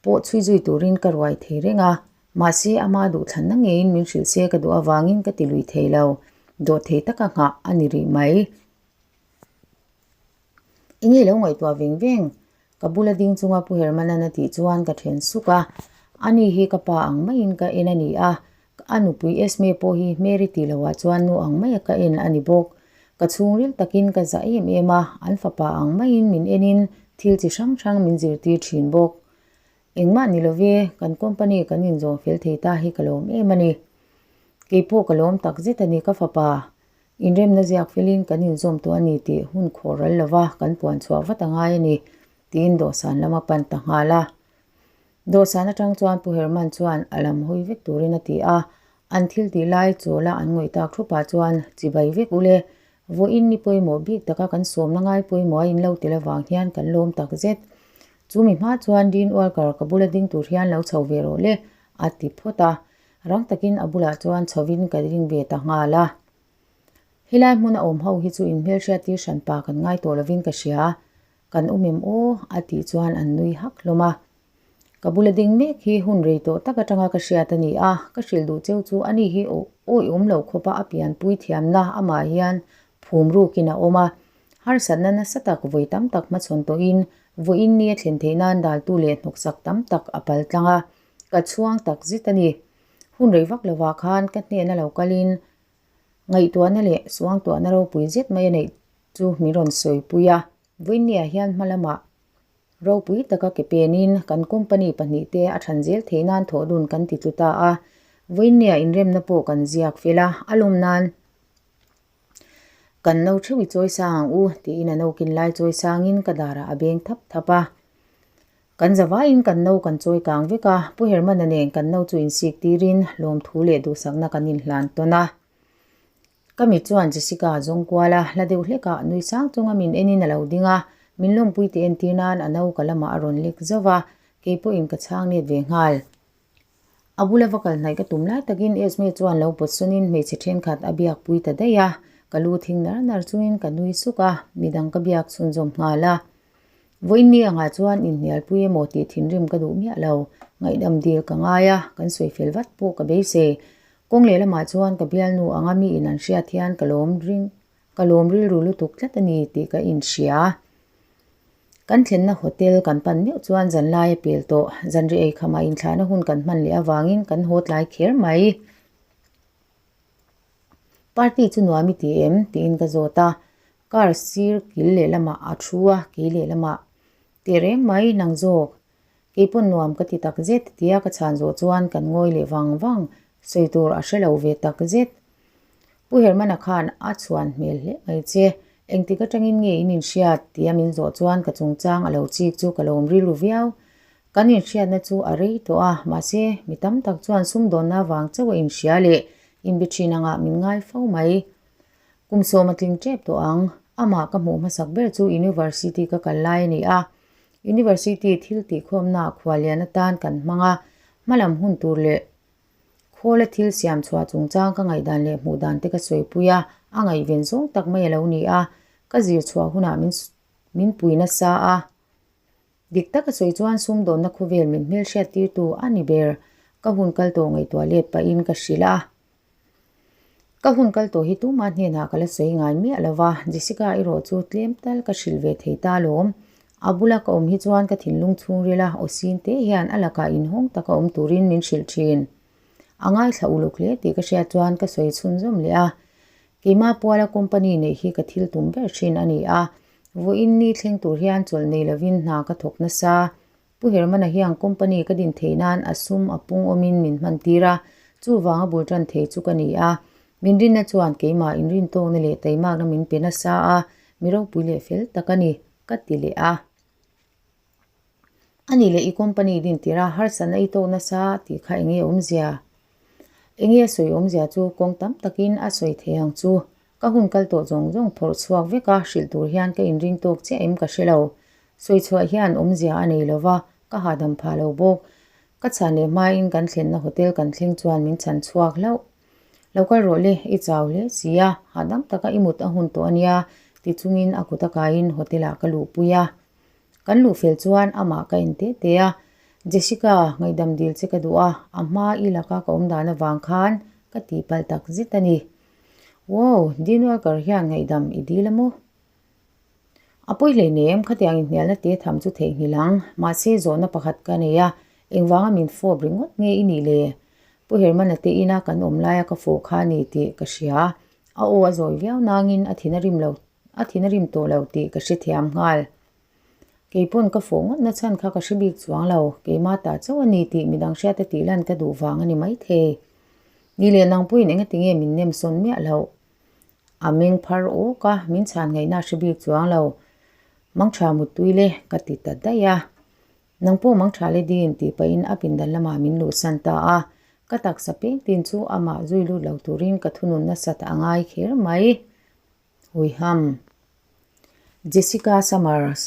pawh chhui zui turin ka ruai thei reng a. Mahse, ama duhthlanna ngeiin min hrilh se ka duh avangin ka ti lui thei lo. Dawhthei taka nghah a ni rih mai. Enge lo ngaihtuah veng veng? Ka bula ding chunga Pu Hermanan a tih chuan ka then suk a. Ani hi ka pa ang maiin ka en a ni a, a nupui Esme pawh hi Mary tih lohah chuan nu ang maia ka en a ni bawk. Ka chhungril takin ka zah em em a, an fapa ang maiin min enin thil chi hrang hrang min zirtir thin bawk. Engmah ni love, kan company kan inzawm fel thei ta hi ka lawm em a ni. Keipawh ka lawm takzet a ni ka fapa. Inremna ziak felin kan inzawm tawh a ni tih hun khawh ral lova kan puan chhuah vat a ngai a ni, tiin dawhsan lam a pan ta nghal a. Dawhsan atang chuan Pu Herman chuan a lam hawi vek turin a ti a, An thil tih lai chawla an ngawih tak thupah chuan chibai vek ule. Vawiin ni pawimawh bik taka kan sawmna ngai pawimawh a in lo tel avang hian kan lawm tak zet. Chu mi hma chuan Dean Walker ka bula ding tur hian lo chho ve rawh le, a ti phawt a. Rang takin a bulah chuan chhovin ka ding ve ta nghal a. Helai hmuna awm ho hi chu inhmelhriat tir hran pa kan ngai tawh lovin ka hria. Kan awm em aw? a tih chuan an nui hak hlawm a. Ka bula ding mek hi hun rei tawh tak atanga ka hriat a ni a, ka hrilh duh cheu chu ani hi awi awm lo khawpa a pianpui thiamna amah hian phum rukin a awm a. Harsatna nasa tak vawi tam tak hmachhawn tawhin vawiin ni a thlen theih nan daltu leh hnawksak tam tak a pal tlang a, ka chhuang tak zet a ni. Hun rei vak lovah khan ka hnena lo kalin Ngaihtuahna leh suangtuahna ropui zet mai a neih chu min rawn sawipui a. Vawiinniah hian hma lamah ropui taka ke penin kan company pahnihte a than zel theih nan thawh dun kan ti tlu ta a. Vawiinniah inremna pawh kan ziak fel a, a lawm nan kan no theuh i chawi sang ang u tiin a nokin lai chawi sangin ka darah a beng thap thap a. Kan zavaiin kan no kan chawi kang vek a, Pu Hermana nen kan no chu insik tirin lawmthu leh duhsakna kan inhlan tawn a. Ka mit chuan Jessica a zawng kual a, hla deuh hlekah nui sang chunga min enin a lo ding a, min lawmpui tih entir nan a no ka lamah a rawn lek zauh a, kei pawhin ka chhang let ve nghal. A bula va kal hnaih ka tum lai takin Esme chuan lo pawt sawnin hmeichhe thenkhat a biak pui ta daih a, ka lu thing nar nar chungin ka nui suk a, midang ka biak chhunzawm nghal a. Vawiin ni angah chuan inhnialpui emaw tih thinrim ka duh miah lo, ngaihdam dil ka ngai a, kan sawi fel vat pawh ka beisei. Kawng lehlamah chuan ka bialnu anga miin an hriat hian ka lawm ring ka lawm rilru lutuk tlat a ni tih ka inhria. Kan thlenna hotel kan pan meuh chuan zanlai a pel tawh, zanri eikhamah inthlahna hun kan hman leh avangin kan haw tlai kher mai. Party chu nuam i ti em? tiin ka zawt a, car sir kil lehlamah a thu a, kei lehlamah teh reng mai nang zawk. Kei pawn nuam ka ti tak zet tia ka chhan zawh chuan kan ngawi leh vang vang, sawi tur a hre lo ve tak zet. Pu Hermana khan a chhuan hmel hle mai che, engtik atangin nge in inhriat tia min zawh chuan ka chungchang a lo chik chu ka lawm rilru viau. Kan inhriatna chu a rei tawh a, mahse mi tam tak chuan sumdawnna vang chauh a inhria leh inbe thin angah min ngai fo mai. Kum sawm a tling tep tawh ang, amah ka hmuh hmasak ber chu University ka kal lai a ni a, University thil tihkhawmnaah khuallian atan kan hmang a, hmalam hun tur leh Khawla thil siam chhuah chungchang ka ngaihdan leh hmuh dan te ka sawipui a, a ngaihven zawng tak mai a lo ni a, ka zir chhuah hunah min min pui nasa a. Dik taka sawi chuan sumdawnna khawvel min hmelhriat tirtu a ni ber, ka hun kal tawh ngaihtuah let pahin ka hrilh a. Ka hun kal tawh hi tumah hnenah ka la sawi ngai miah lo va, Jessica erawh chu tlem tal ka hrilh ve thei ta alawm. A bula ka awm hi chuan ka thinlung chhungrila aw sin te hian a lakah inhawng taka awm turin min hrilh thin. A ngaithla uluk hle tih ka hriat chuan ka sawi chhunzawm leh a. Keimah puala company neih hi ka thil tum ber thin a ni a, vawiin ni thleng tur hian chawlh nei lovin hna ka thawk nasa. Pu Hermana hian company ka din theih nan a sum a pung awmin min hman tir a, chuvanga bul tan thei chu ka ni a. Min rinna chuan keimah inrintawkna leh taimakna min pe nasa a, mi ropui leh fel tak a ni, ka ti leh a. A nih leh i company din tir a, harsatna i tawk nasa tih kha enge awmzia? Enge a sawi awmzia chu kawng tam takin a sawi thei ang chu. Ka hun kal tawh zawng zawng phawrh chhuak vek a, hrilh tur hian ka inring tawk chiah em ka hre lo. Sawi chhuah hian awmzia a nei lo va, ka hahdam phah lo bawk. Ka chhan leh hmain kan thlenna hotel kan thleng chuan min chhan chhuak hlauh. Lo kal rawh le, i chau hle si a, hahdam taka i mut a hun tawh a nia, ti chungin a kut a kaiin hotel ah ka luhpui a. Kan luh fel chuan amah ka en teh teh a, Jessica, ngaihdam dil che ka duh a, a hma i laka ka awm dan avang khan ka tihpalh tak zet a ni. Wow, Dean Walker hian ngaihdam i dil a maw? A pawi hleinem, khatiang inhnialna te tham chu theihnghilh ang, mahse zawhna pakhat ka nei a, engvanga min fawp ringawt nge i nih le? Pu Hermana te ina kan awm laia ka fawh kha a ni tih ka hria, a aw a zawi viau nangin a thin a rim lo, a thin a rim tawh lo tih ka hrethiam nghal. Kei pawn ka fawh ngawt na chhan kha ka hre bik chuang lo, keimah tah chauh a ni tih midang hriata tih lan ka duh vang a ni maithei. Ni leh nang pawhin engati nge min nem sawn miah loh? A meng phar awk a, min chhan ngaihna a hre bik chuang lo. Mangtha muttui le, ka ti ta daih a. Nang pawh mangtha le din tih pahin a pindan lamah min luhsan ta a. Ka taksa peng tin chu amah zui lut lo turin ka thunun nasat a ngai kher mai. Huiham. Jessica Summers.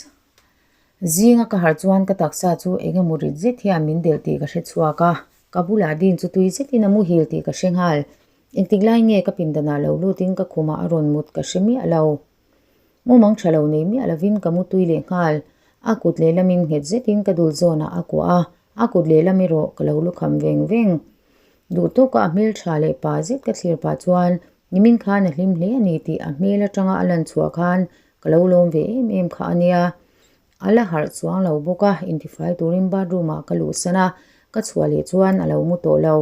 Zinga ka harh chuan ka taksa chu eng emaw rit zet hian min delh tih ka hre chhuak a, ka bulah din chu tui zetin a muhil tih ka hre nghal. Engtik lai nge ka pindanah lo lutin ka khumah a rawn mut ka hre miah lo. Mumang tha lo nei miah lovin ka mu tui leh nghal. A kut lehlamin nghet zetin ka dul zawnah a kuah a, a kut lehlam erawh ka lo lukham veng veng. Duh tawka a hmeltha leh pa zet ka thlir pah chuan nimin khan a hlim hle a ni tih a hmel atanga a lan chhuah khan ka lo lawm ve em em kha a nia. A la harh chuang lo bawk a, intifai turin bathroom ah ka luhsan a, ka chhuah leh chuan a lo mu tawh lo.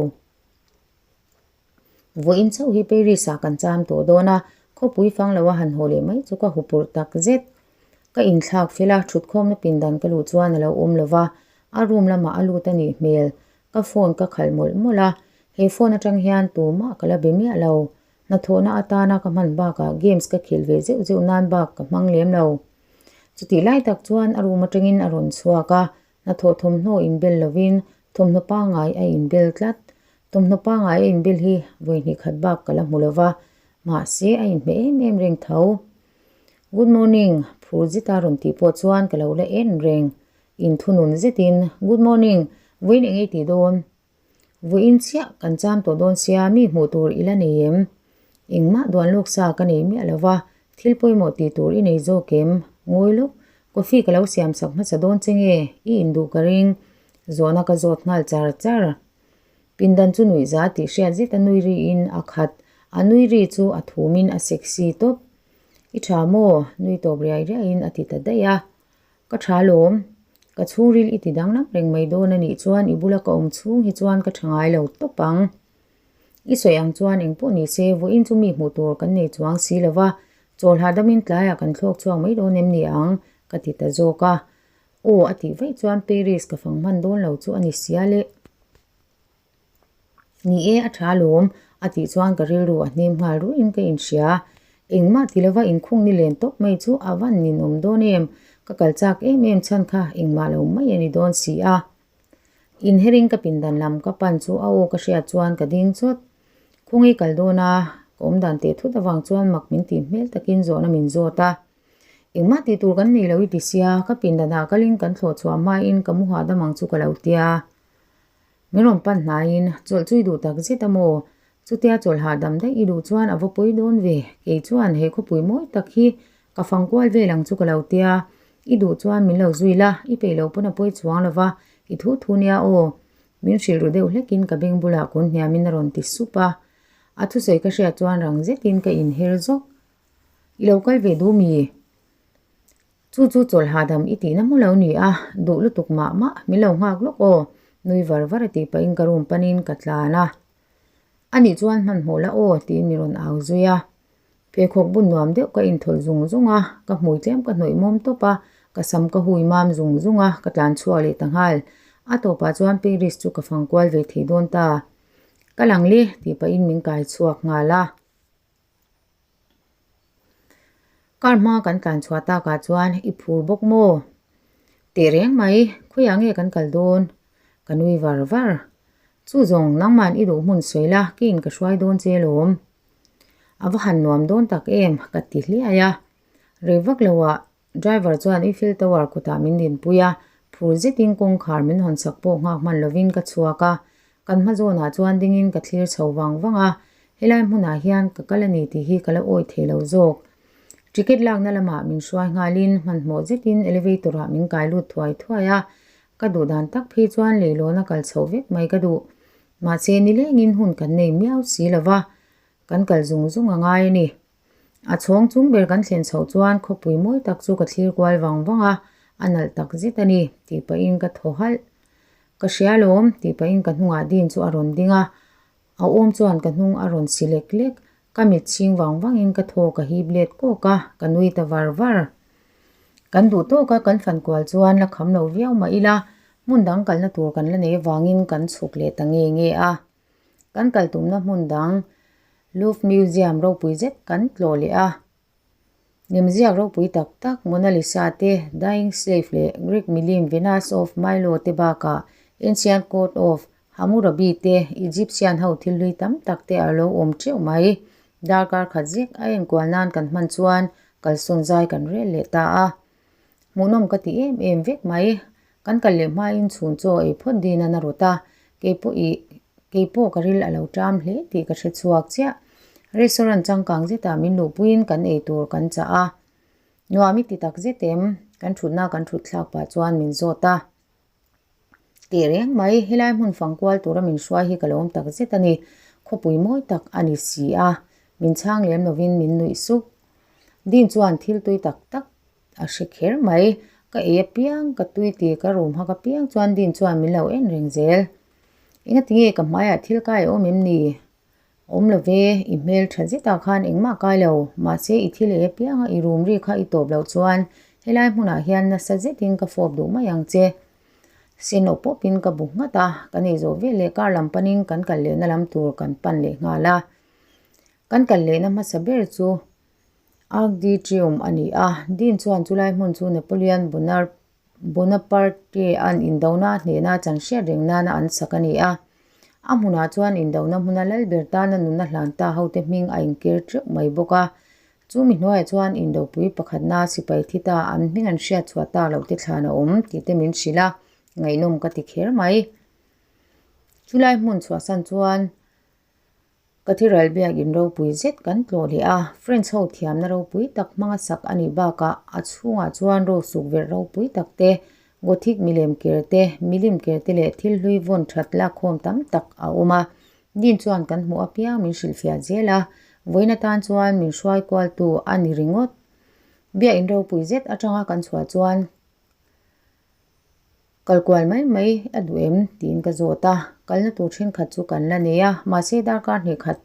Vawiin chauh hi Paris ah kan cham tawh dawn a, khawpui fang lo a han haw leh mai chu ka hupurh tak zet. Ka inthlak fel a, thutkhawmna pindan ka luh chuan a lo awm lo va, a room lamah a lut a nih hmel. Ka phone ka khalh mawlh mawlh a, he phone atang hian tumah ka la be miah lo. Hnathawhna atana ka hman bakah games ka khel ve zeuh zeuh nan bak ka hmang lem lo. Chutih lai tak chuan a room atangin a rawn chhuak a, Hnathawh thawmhnaw inbel lovin thawmhnaw pangngai a inbel tlat. Thawmhnaw pangngai a inbel hi vawi hnih khat bak ka la hmu lo va, mahse a inhmeh em em reng tho. Good morning, phur zeta rawn tih pawh chuan ka lo la en reng. Inthunun zetin, Good morning, vawiin eng ei tih dawn? Vawiin chiah kan cham tawh dawn sia mi hmuh tur i la nei em? Engmah duan lawk sa ka nei miah lo va, thil pawimawh tih tur i nei zawk em? Ngawi lawk, coffee ka lo siam sak hmasa dawn che nge? I induh ka ring. Zawhna ka zawt nghal char char. Pindan chu nuih za tih hriat zet a nui riin a khat, a nui ri chu a thumin a sexy tawp. I tha maw? Nui tawp riai riaiin a ti ta daih a. Ka tha lawm. Ka chhungril i ti danglam reng mai dawn a nih chuan i bula ka awm chhung hi chuan ka tha ngai lo tawp ang. I sawi ang chuan engpawh ni se vawiin chu mi hmuh tur kan nei chuang si lo va, chawl hahdamin tlaiah kan thlawk chhuak mai dawn em ni ang? ka ti ta zawk a. Aw a tih vaih chuan Paris ka fang hman dawn lo chu a ni sia le. Ni e, a tha lawm, a tih chuan ka rilru a hnem nghal ruiin ka inhria. Engmah ti lova inkhung ni len tawp mai chu a van ninawm dawn em? Ka kal chak em em chhan kha engmah lo mai a ni dawn si a. Inherin ka pindan lam ka pan chu a aw ka hriat chuan ka ding chawt. Khawngi kal dawn a, ka awmdan teh thut avang chuan mak min tih hmel takin zawhna min zawt a. Engmah tih tur kan nei lo i ti sia, ka pindanah kalin kan thlawh chhuah hmain ka mu hahdam ang chu ka lo tia. Min rawn pan hnaiin, Chawlh chu i duh tak zet a maw? Chutia chawlh hahdam daih i duh chuan a va pawi dawn ve. Kei chuan he khawpui mawi tak hi ka fang kual vel ang chu ka lo tia. I duh chuan min lo zui la, i peih loh pawn a pawi chuang lo va, i thu thu nia aw. Min hrilh ru deuh hlekin ka beng bulah kun hniamin a rawn ti sup a. A thusawi ka hriat chuan rang zetin ka inher zawk. I lo kal ve duh mi? Chu chu chawlh hahdam i tihna hmu lo ni a, duh lutuk mah mah, min lo nghak lawk aw, nui var var a tih pahin ka room panin ka tlan a. Anih chuan hmanhmawh la aw tiin mi rawn au zui a. Pheikhawk bun nuam deuh ka inthawlh zung zung a, ka hmui tlem ka hnawih mawm tawp a, ka sam ka hui mam zung zung a, ka tlan chhuak leh ta nghal. A tawpah chuan Paris chu ka fang kual ve thei dawn ta. Ka lang le tih pahin min kai chhuak nghal a. Car hma kan tlan chhuah takah chuan i phur bawk maw? Teh reng mai, khawiah nge kan kal dawn? Ka nui var var. Chu zawng, nangman i duh hmun sawi la, keiin ka hruai dawn che lawm. A va han nuam dawn tak em, ka ti hliai a. Rei vak loah Driver chuan Eiffel Tower kutah min dinpui a, phur zetin kawngkhar min hawn sak pawh nghak hman lovin ka chhuak a. Kan hma zawnah chuan dingin ka thlir chho vang vang a, helai hmunah hian ka kal a ni tih hi ka la awi thei lo zawk. Ticket lakna lamah min hruai nghalin hmanhmawh zetin elevator ah min kai lut thuai thuai a, ka duh dan tak phei chuan leilawna kal chhoh vek mai ka duh. Mahse nilengin hun kan nei miau si lova, kan kal zung zung a ngai a ni. A chhawng chung ber kan thlen chhoh chuan khawpui mawi tak chu ka thlir kual vang vang a, a nalh tak zet a ni, tih pahin ka thaw halh. Ka hria lawm, tih pahin ka hnungah Dean chu a rawn ding a, a awm chuan ka hnung a rawn si lek lek. Ka mit chhing vang vangin ka thaw ka hip let kawk a, ka nui ta var var. Kan duh tawk a, kan fan kual chuan la kham lo viau mah ila, hmun dang kalna tur kan la nei avangin kan chhuk leh ta nge nge a. Kan kal tumna hmun dang Louvre Museum ropui zet kan tlawh leh a. Lemziak ropui tak tak Mona Lisa te, Dying Slave leh Greek milim Venus of Milo te bakah Ancient Court of Hammurabi te, Egyptian ho thil hlui tam tak te a lo awm teuh mai. Darkar khat zek a enkual nan kan hman chuan kalsawn zai kan rel leh ta a. Hmuhnawm ka ti em em vek mai. Kan kal leh hmain chhun chaw ei phawt din a na rawt a, keipawh ih keipawh ka ril a lo ṭam hle tih ka hre chhuak chiah. Restaurant changkang zetah min luhpuiin kan ei tur kan chah a. Nuam i ti tak zet em? Kan ṭhutna kan ṭhut thlak pah chuan min zawt a. Teh reng mai, helai hmun fangkual tura min hruai hi ka lawm tak zet a ni. Khawpui mawi tak a ni si a, min chhang lem lovin min nuih suk. Dean chuan thil tui tak tak a hre kher mai. Ka ei apiang, ka tui tih ka rum hak apiang chuan Dean chuan min lo en reng zel. Engatinge ka hmaiah thil kai a awm em ni? Awm lo ve, i hmel tha zetah khan engmah kai lo, mahse i thil ei apianga i rum ri kha i tawp loh chuan helai hmunah hian nasa zetin ka fawp duh mai ang che. Sen aw pawpin ka bu nghat a, kan ei zawh vel leh kar lam panin kan kal lehna lam tur kan pan leh nghal a. Kan kal lehna hmasa ber chu Arc de Triomphe a ni a, Dean chuan chulai hmun chu Napoleon Bonaparte-a'n indona hnehna chan hriat reng nana an sak a ni a. A hmunah chuan indona hmuna Lalber tana nunna hlan ta hote hming a inker teuh mai bawk a. Chu mi hnuaiah chuan indopui pakhatna sipai thi ta an hming an hriat chhuah tak loh te thlan a awm tih te min hrilh a, ngaihnawm ka ti kher mai. Chulai hmun chhuahsan chuan Cathedral biakin ropui zet kan tlawh leh a, French ho thiamna ropui tak hmanga sak a nih bakah a chhungah chuan rosuk verh ropui tak te, Gothic milem ker te, milim ker te leh thil hlui vawn that lakkhawm tam tak a awm a. Dean chuan kan hmuh apiang min hrilhfiah zel a, vawiin atan chuan min hruai kualtu a ni ringawt. Biakin ropui zet atanga kan chhuah chuan Kal kual mai mai a duh em? tiin ka zawt a, kalna tur thenkhat chu kan la nei a, mahse darkar hnih khat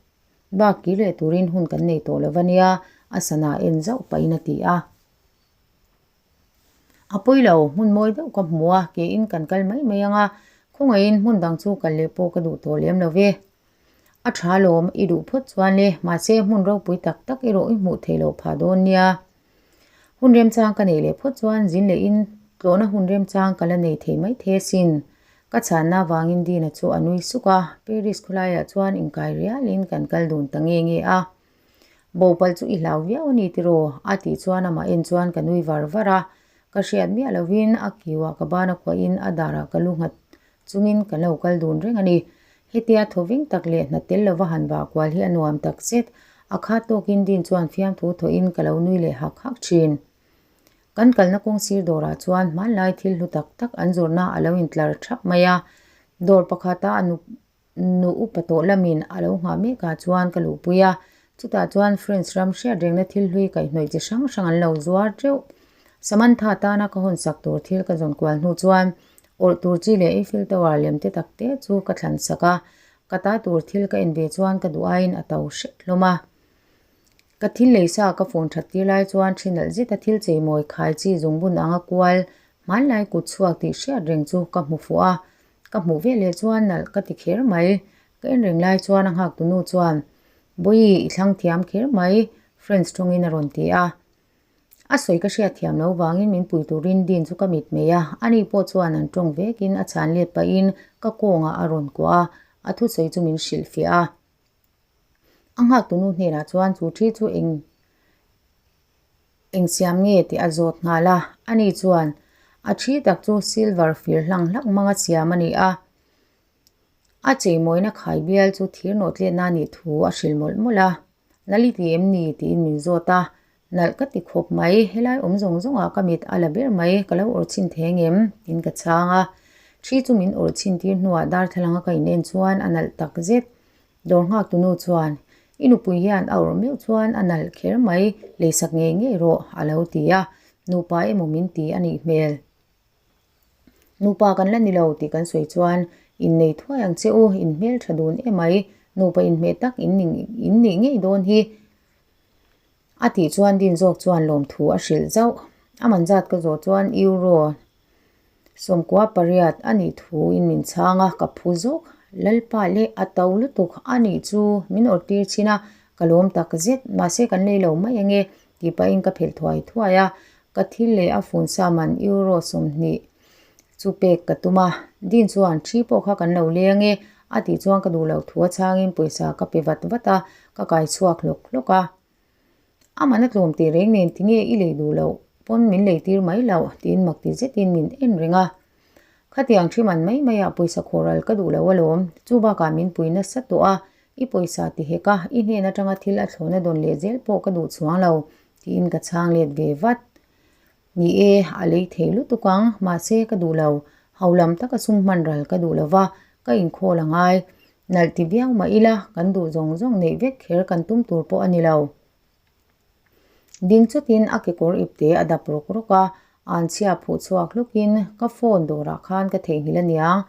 bak kir leh turin hun kan nei tawh lo va nia, a sana en zauh pahin a ti a. A pawi lo, hmun mawi deuh ka hmu a, kein kan kal mai mai ang a, khawngaihin hmun dang chu kal leh pawh ka duh tawh lem lo ve. A tha lawm, i duh phawt chuan le, mahse hmun ropui tak tak erawh i hmuh theih loh phah dawn nia. Hun remchang ka neih leh phawt chuan zin leh in tlawhna hun remchang ka la nei thei mai thei asin. Ka chhanna avangin Dina chu a nui suk a, Paris khawlaiah chuan inkai rialin kan kal dun ta nge nge a. Bopal chu i hlau viau a ni tiraw? a tih chuan amah en chuan ka nui var var a. Ka hriat miah lovin a kiuah ka ban a kuahin a darah ka lu nghat chungin kan lo kal dun reng a ni. Hetia thawveng tak leh hna tel lova han vah kual hi a nuam tak zet. A khat tawkin Dean chuan fiamthu thawhin ka lo nui leh hak hak thin. Kan kalna kawng sir dawrah chuan hmanlai thil hlu tak tak an zawrhna a lo intlar thap mai a. Dawr pakhata a nu Nu upa tawh lamin a lo nghah mekah chuan ka luhpui a, chutah chuan French ram hriat rengna thil hlui kaihhnawih chi hrang hrang an lo zuar teuh. Samantha tana ka hawn sak tur thil ka zawn kual hnu chuan awrh tur chi leh Eiffel Tower lem te tak te chu ka thlan sak a, ka ta tur thil ka en ve chuan ka duh aiin a to hret hlawm a. Ka thil lei sa ka phone that tir lai chuan thi nalh zeta thil cheimawi khai chi zungbun anga kual hmanlai kut chhuak tih hriat reng chu ka hmu fuh a, Ka hmuh ve leh chuan nalh ka ti kher mai. Ka en reng lai chuan a nghak tunu chuan, Bawi, i thlang thiam kher mai, French tawngin a rawn ti a. A sawi ka hriat thiam lo vangin min pui turin Dean chu ka mit mai a, ani pawh chuan an tawng vekin a chhan let pahin ka kawngah a rawn kuah a, a thusawi chu min hrilhfiah a. A nghak tunu hnenah chuan chu thi chu eng Eng siam nge tih a zawt nghal a, ani chuan a thi tak chu silver fir hlang hlak hmanga siam a ni a, a cheimawina khai bial chu thir nawh tletna a nih thu a hrilh mawlh mawlh a, Nalh i ti em ni? tiin min zawt a, Nalh ka ti khawp mai, helai awm zawng zawngah ka mit a la ber mai, ka lo awrh chhin thei ang em? tiin ka chhang a, thi chu min awrh chhin tir hnuah darthlalanga ka inen chuan a nalh tak zet. Dawr nghak tunu chuan, I nupui hian a awrh meuh chuan a nalh kher mai, leisak ngei ngei rawh, a lo ti a. Nupa emaw min ti a nih hmel. Nupa kan la ni lo tih kan sawi chuan, Innei thuai ang che u, in hmel tha dun emai, nupa inhmeh tak in nih ngei dawn hi, a tih chuan Din zawk chuan lawmthu a hrilh zauh. A man zat ka zawh chuan Euro 18 a nih thuin min chhang a, ka phu zawk. Lalpa leh a to lutuk a nih chu min awrh tir chin a, ka lawm tak zet. Mahse kan lei lo mai ange tih pahin ka phelh thuai thuai a, ka thil leh a fun sa man euro 20. chu pek ka tum a. Dean chuan thi pawh kha kan lo leng e a tih chuan ka duh loh thu a chhangin pawisa ka pe vat vat a, ka kai chhuak hlawk hlawk a. Amah na tlawm tih reng nen tinge i lei duh loh pawn min lei tir mai loh tiin mak ti zetin min en reng a. Khatiang thi man mai maiah pawisa khawhral ka duh lo alawm, chu bakah min pui nasa tawh a, i pawisa ti hek a, i hnen atanga thil a thlawhna dawn leh zel pawh ka duh chuang lo tiin ka chhang let ve vat. Ni e, a lei thei lutuk ang, mahse ka duh lo, ho lam taka sum hman ral ka duh lo va, ka inkhawl a ngai. Nalh ti viau mah ila, kan duh zawng zawng neih vek kher kan tum tur pawh a ni lo. Ding chutin a kekawr ipte a dap rawk rawk a, anchhia phuh chhuak hlukin ka phone dawrah khan ka theihnghilh a niang.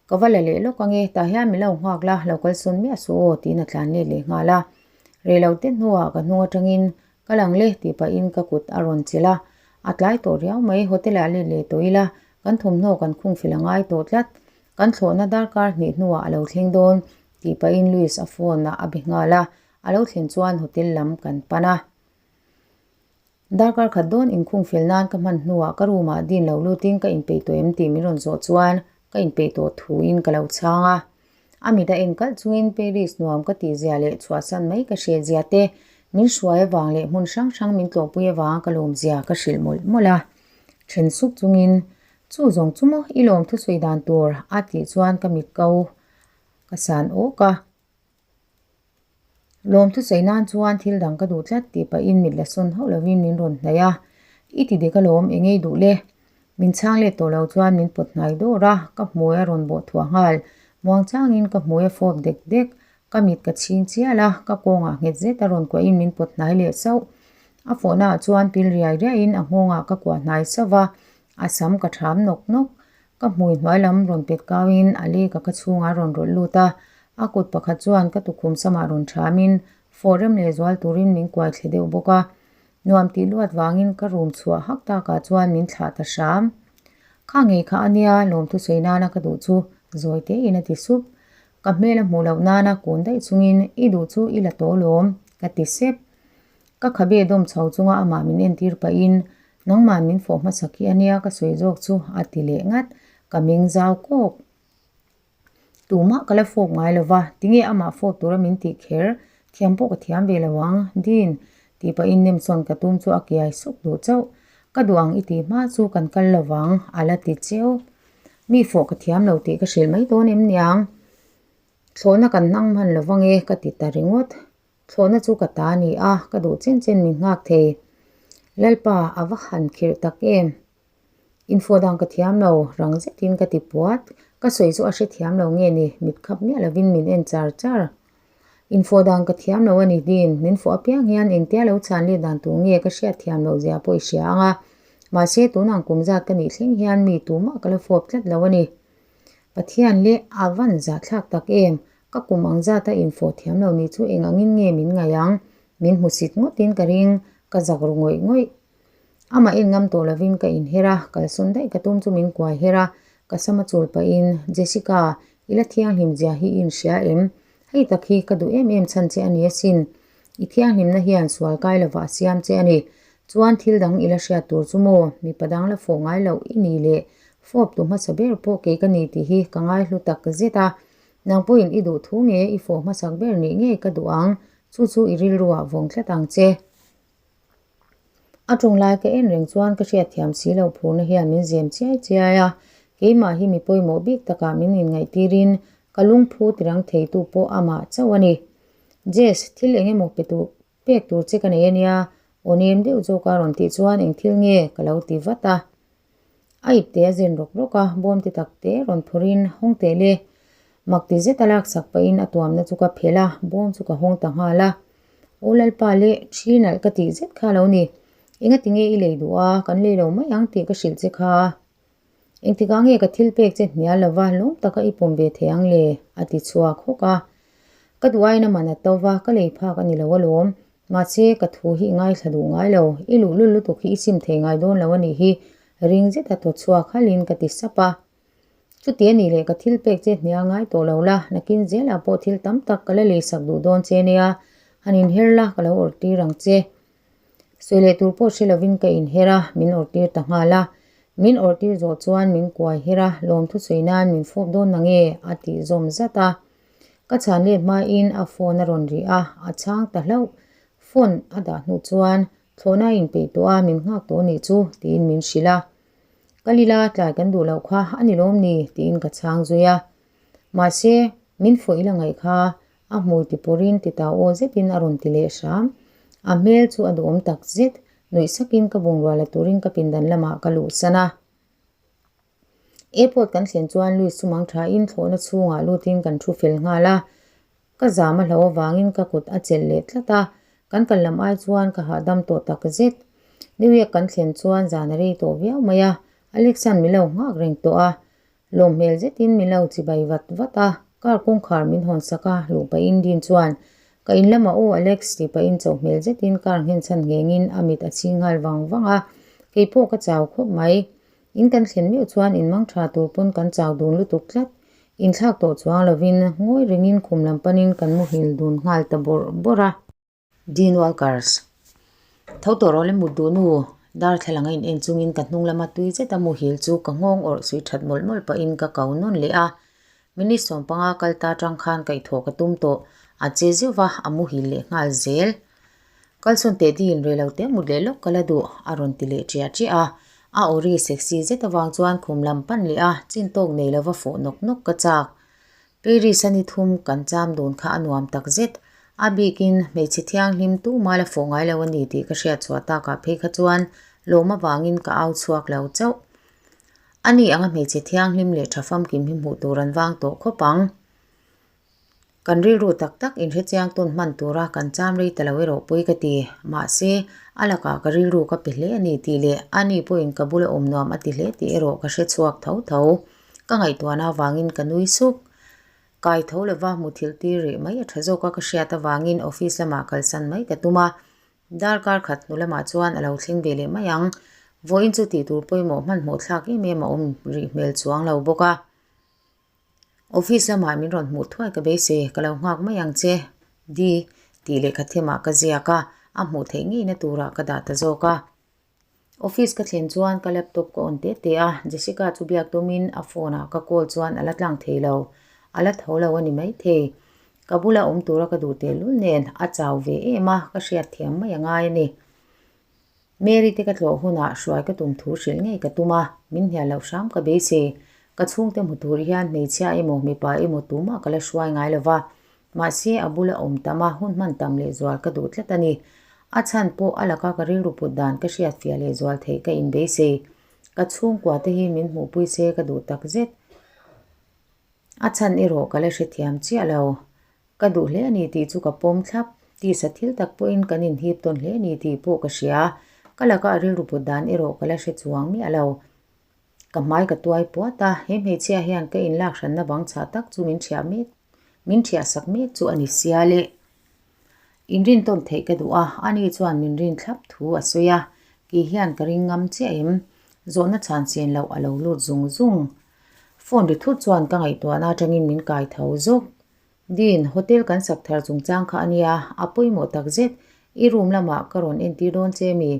Ka va la leh lawk ange, tah hian min lo nghak la, lo kal sawn miah suh aw tiin a tlan let leh nghal a. Rei lo te hnuah ka hnung atangin ka lang le tih pahin ka kut a rawn chelh a, a tlai tawh riau mai, hotel ah let leh tawh ila, kan thawmhnaw kan khung fel a ngai tawh tlat, kan thlawhna darkar hnih hnuah a lo thleng dawn tih pahin Louis a phone ah a be nghal a, a lo thlen chuan hotel lam kan pan a. Darkar khat dawn inkhung fel nan ka hman hnuah ka room ah din lo lutin ka inpeih tawh em tih min rawn zawh chuan ka inpeih tawh thuin ka lo chhang a. A mit a en kalh chungin Paris nuam ka tih zia leh chhuahsan mai ka hriat zia te, min hruai avang leh hmun hrang hrang min tlawhpui avanga ka lawm zia ka hrilh mawlh mawlh a. Then suk chungin, Chu zawng chu maw i lawm thusawi dan tur a tih chuan ka mit ko ka san awk a. Lawm thusawi nan chuan thil dang ka duh tlat tih pahin mit la sawn hauh lovin min rawn hnaih a, I ti dik alawm, eng ei duh le? Min chhang let tawh lo chuan min pawt hnai dawr a, ka hmui a rawn bawh thuah nghal. Muang changin ka hmui a fawp dek dek, ka mit ka chhing chial a, ka kawngah nghet zet a rawn kuahin min pawt hnai leh sauh. A fawhnaah chuan pil riai riaiin a nghawngah ka kuah hnai sauh va, a sam ka ṭham nawk nawk. Ka hmui hnuai lam rawn pet kauin a lei ka ka chhungah a rawn rawlh lut a, a kut pakhat chuan ka tukhum samah rawn ṭhamin fawh rem leh zual turin min kuai thle deuh bawk a. Nuam tih luat vangin ka room chhuah hak takah chuan min thlah ta hram. Kha ngei kha a nia, lawmthu sawi nana ka duh chu zawi tein a ti sup. Ka hmel a hmuh loh nana kun daih chungin i duh chu i la tawh lawm, ka ti sep. Ka khabe dawm chho chunga amah min entir pahin Nangmah min fawh hmasak hi a nia ka sawi zawk chu a ti leh ngat, ka meng zau kawk. Tumah ka la fawp ngai lo va, tinge amah fawp tura min tih kher, thiam pawh ka thiam ve lo ang, Dean, tih pahin nemsawn ka tum chu a kiai suk duh chauh. Ka duh ang i tih hma chu kan kal lo vang, a la ti cheu. Mi fawh ka thiam lo tih ka hrilh mai dawn em niang? Thlawhna kan hnang hman lo vang e, ka ti ta ringawt. Thlawhna chu ka ta a ni a, ka duh chen chen min nghak thei. Lalpa, a va han khirh tak em? Info dan ka thiam lo, rang zetin ka ti puat. Ka sawi chu a hrethiam lo nge ni, mit khap miah lovin min en char char. Info dan ka thiam lo a ni din, min fawh apiang hian engtia lo chhan let dan tur nge ka hriat thiam loh zia pawh i hria ang a. Mahse, tunang kum zat ka nih thleng hian mi tumah ka la fawp tlat lo a ni. Pathian leh a van zahthlak tak em? Ka kum ang zata infawh thiam lo nih chu eng angin nge min ngaih ang? Min hmusit ngawtin ka ring, ka zak ru ngawih ngawih. Amah en ngam tawh lovin ka inher a, kalsawn daih ka tum chu min kuai her a, ka sama chul pahin, Jessica, i la thianghlim zia hi i inhria em? Hei tak hi ka duh em em chhan che a ni asin. I thianghlimna hian sual kai lovah a siam che a ni. Chuan thil dang i la hriat tur chu maw? Mipa dang la fawh ngai loh i ni leh fawp tu hmasa ber pawh kei ka ni tih hi ka ngaihlu tak zet a. Nang pawhin i duh thu nge i fawh hmasak ber nih ngei ka duh ang, chu chu i rilruah vawng tlat ang che. A tawng lai ka en reng chuan ka hriatthiam si lo phurna hian min zem chiai chiai a, keimah hi mi pawimawh bik takah min inngaihtirin ka lungphu tirang theitu pawh amah chauh a ni. Jess, thil eng emaw pe tur pek tur che ka nei a nia, aw nem deuh zawk a rawn tih chuan eng thil nge ka lo ti vat a. A ipte a zen rawk rawk a, bawm ti tak te rawn phawrhin hawng teh le. Mak ti zet a laksak pahin a tuamna chu ka phelh a, bawm chu ka hawng ta nghal a. Aw Lalpa le, thi nalh ka tih zet kha lo ni. Engati nge i lei duh a, kan lei lo mai ang tih ka hrilh che kha. Engtikah nge ka thil pek che hnial lova lawm taka i pawm ve thei ang le? a ti chhuak hawk a. Ka duh aiin a man a to va, ka lei phak a ni lo alawm. Mahse, ka thu hi i ngaithla duh ngai lo, i luhlul lutuk hi i sim thei ngai dawn lo a nih hi, ring zeta thaw chhuak halhin ka ti sap a. Chuti a nih leh ka thil pek che hnial ngai tawh lo la, nakin zelah pawh thil tam tak ka la leisak duh dawn che nia, han inher la ka lo awrhtir ang che. Sawi leh tur pawh hre lovin ka inher a, min awrhtir ta nghal a. Min awrhtir zawh chuan min kuai her a, lawmthu sawi nan min fawp dawn na nge? a tih zawm zat a. Ka chhan let hmain a phone a rawn ri a, a chhang ta hlauh. Phone a dah hnu chuan thlawhna a inpeih tawh a, min nghak tawh anih chu tiin min hrilh a. Ka lila tlai kan duh loh kha a ni lawm ni? tiin ka chhang zui a. Mahse, min fawh ila ngaih kha a hmui ti pawrin ti tau aw zetin a rawn ti leh hram. A hmel chu a duhawm tak zet, nuih sakin ka bungrua la turin ka pindan lamah ka luhsan a. Airport kan thlen chuan Louis chu mang thain thlawhna chhungah lutin kan thu fel nghal a. Ka zam a hlo avangin ka kut a chelh leh tlat a, kan kal lam ai chuan ka hahdam tawh tak zet. New York kan thlen chuan zan a rei tawh viau mai a, Alex-a'n min lo nghak reng tawh a. Lawm hmel zetin min lo chibai vat vat a, car kawngkhar min hawn sak a, luh pahin Dean chuan, Ka in lamah aw Alex tih pahin chauh hmel zetin car nghenchhan nghengin a mit a chhing nghal vang vang a, keipawh ka chau khawp mai. In kan thlen meuh chuan in mang tha tur pawn kan chau dun lutuk tlat. Inthlak tawh chuang lovin ngawi rengin khum lam panin kan muhil dun nghal ta bawrh bawrh a. Dean Walkers. Tho tawh rawh le mut duh nu, darthlalang a in en chungin ka hnung lama tui zeta muhil chu ka nghawng awrh sui that mawlh mawlh pahin ka ko nawn leh a. Minute 15 kal ta tang khan kaihthawh ka tum tawh, a che zeuh va, a muhil leh nghal zel. Kalsawn teh Dean rei lo te mut leh lawk ka la duh, a rawn ti leh ṭiah ṭiah a. A awri sexy zet avang chuan khum lam pan leh a, chin tawk nei lova fawh nawk nawk ka chak. Paris a ni thum kan cham dun kha a nuam tak zet. A bikin hmeichhe thianghlim tuma la fawh ngai lo a ni tih ka hriat chhuah takah phei kha chuan lawm avangin ka au chhuak lo chauh. A ni anga hmeichhe thianghlim leh tha famkim hi hmuh tur an vang tawh khawp ang. Kan rilru tak tak inhrechiang tawn hman tura kan cham rei ta lo erawh pawi ka ti. Mahse, a lakah ka rilru ka pe hle a ni tih leh a ni pawhin ka bula awm nuam a ti hle tih erawh ka hrechhuak tho tho. Ka ngaihtuahna avangin ka nui suk. Kai tho lova muthilh tir rih mai a tha zawk a ka hriat avangin office lamah kalsan mai ka tum a. Darkar khat hnu lamah chuan a lo thleng ve leh mai ang. Vawiin chu tih tur pawimawh hmanhmawh thlak em em a awm rih hmel chuang lo bawk a. Office lamah min rawn hmuh thuai ka beisei, ka lo nghak mai ang che, Di tih lehkha themah ka ziak a, a hmuh theih ngeina turah ka dah ta zawk a. Office ka thlen chuan ka laptop ka on te te a, Jessica chu biak tumin a phone ah ka call chuan a la tlang thei lo, a la tho lo a ni maithei. Ka bula awm tura ka duh tehlul nen a chau ve em a, ka hriat thiam mai a ngai a ni. Mary te ka tlawh hunah hruai ka tum thu hrilh ngei ka tum a, min hnial loh hram ka beisei. Ka chhungte hmu tur hian hmeichhia emaw mipa emaw tumah ka la hruai ngai lo va, mahse a bula awm tam a, hun hman tam lehzual ka duh tlat a ni. A chhan pawh a laka ka rilru put dan ka hriat fiah lehzual theih ka inbeisei. Ka chhungkua te hi min hmuhpui se ka duh tak zet. A chhan erawh ka la hrethiam chiah lo. Ka duh hle a ni tih chu ka pawm thlap. Tisa thil tak pawhin kan inhip tawn hle a ni tih pawh ka hria. Ka laka a rilru put dan erawh ka la hre chuang miah lo. Ka hmai ka tuai puat a, he hmeichhia hian ka inlak hranna bang chhah tak chu min thiah mek, min thiah sak mek chu a ni sia le. Inrin tawn theih ka duh a, ani chuan min rin thlap thu a sawi a, kei hian ka ring ngam chiah em? Zawhna chhan chen loh a lo lut zung zung. Phone ri thut chuan ka ngaihtuahna atangin min kai tho zawk. Dean, hotel kan sak thar chungchang kha a nia, a pawimawh tak zet. I room lamah ka rawn entir dawn che mi?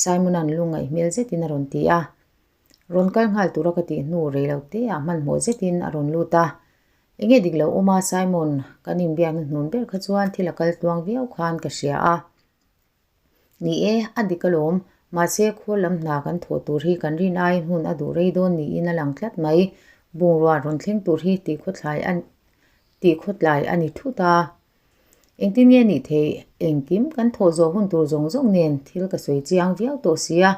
Simon-a'n lungngaih hmel zetin a rawn ti a. Rawn kal nghal tura ka tih hnu rei lo te ah hmanhmawh zetin a rawn lut a. Enge dik lo awm a Simon, kan inbiakna hnun ber kha chuan thil a kal tluang viau khan ka hria a. Ni e, a dik alawm. Mahse, khawl lam hna kan thawh tur hi kan rin aiin hun a duh rei dawn niin a lang tlat mai. Bungrua rawn thleng tur hi tihkhawthlai a tihkhawtlai a ni thut a. Engtin nge nih theih? Engkim kan thawh zawh hun tur zawng zawng nen thil ka sawi chiang viau tawh si a,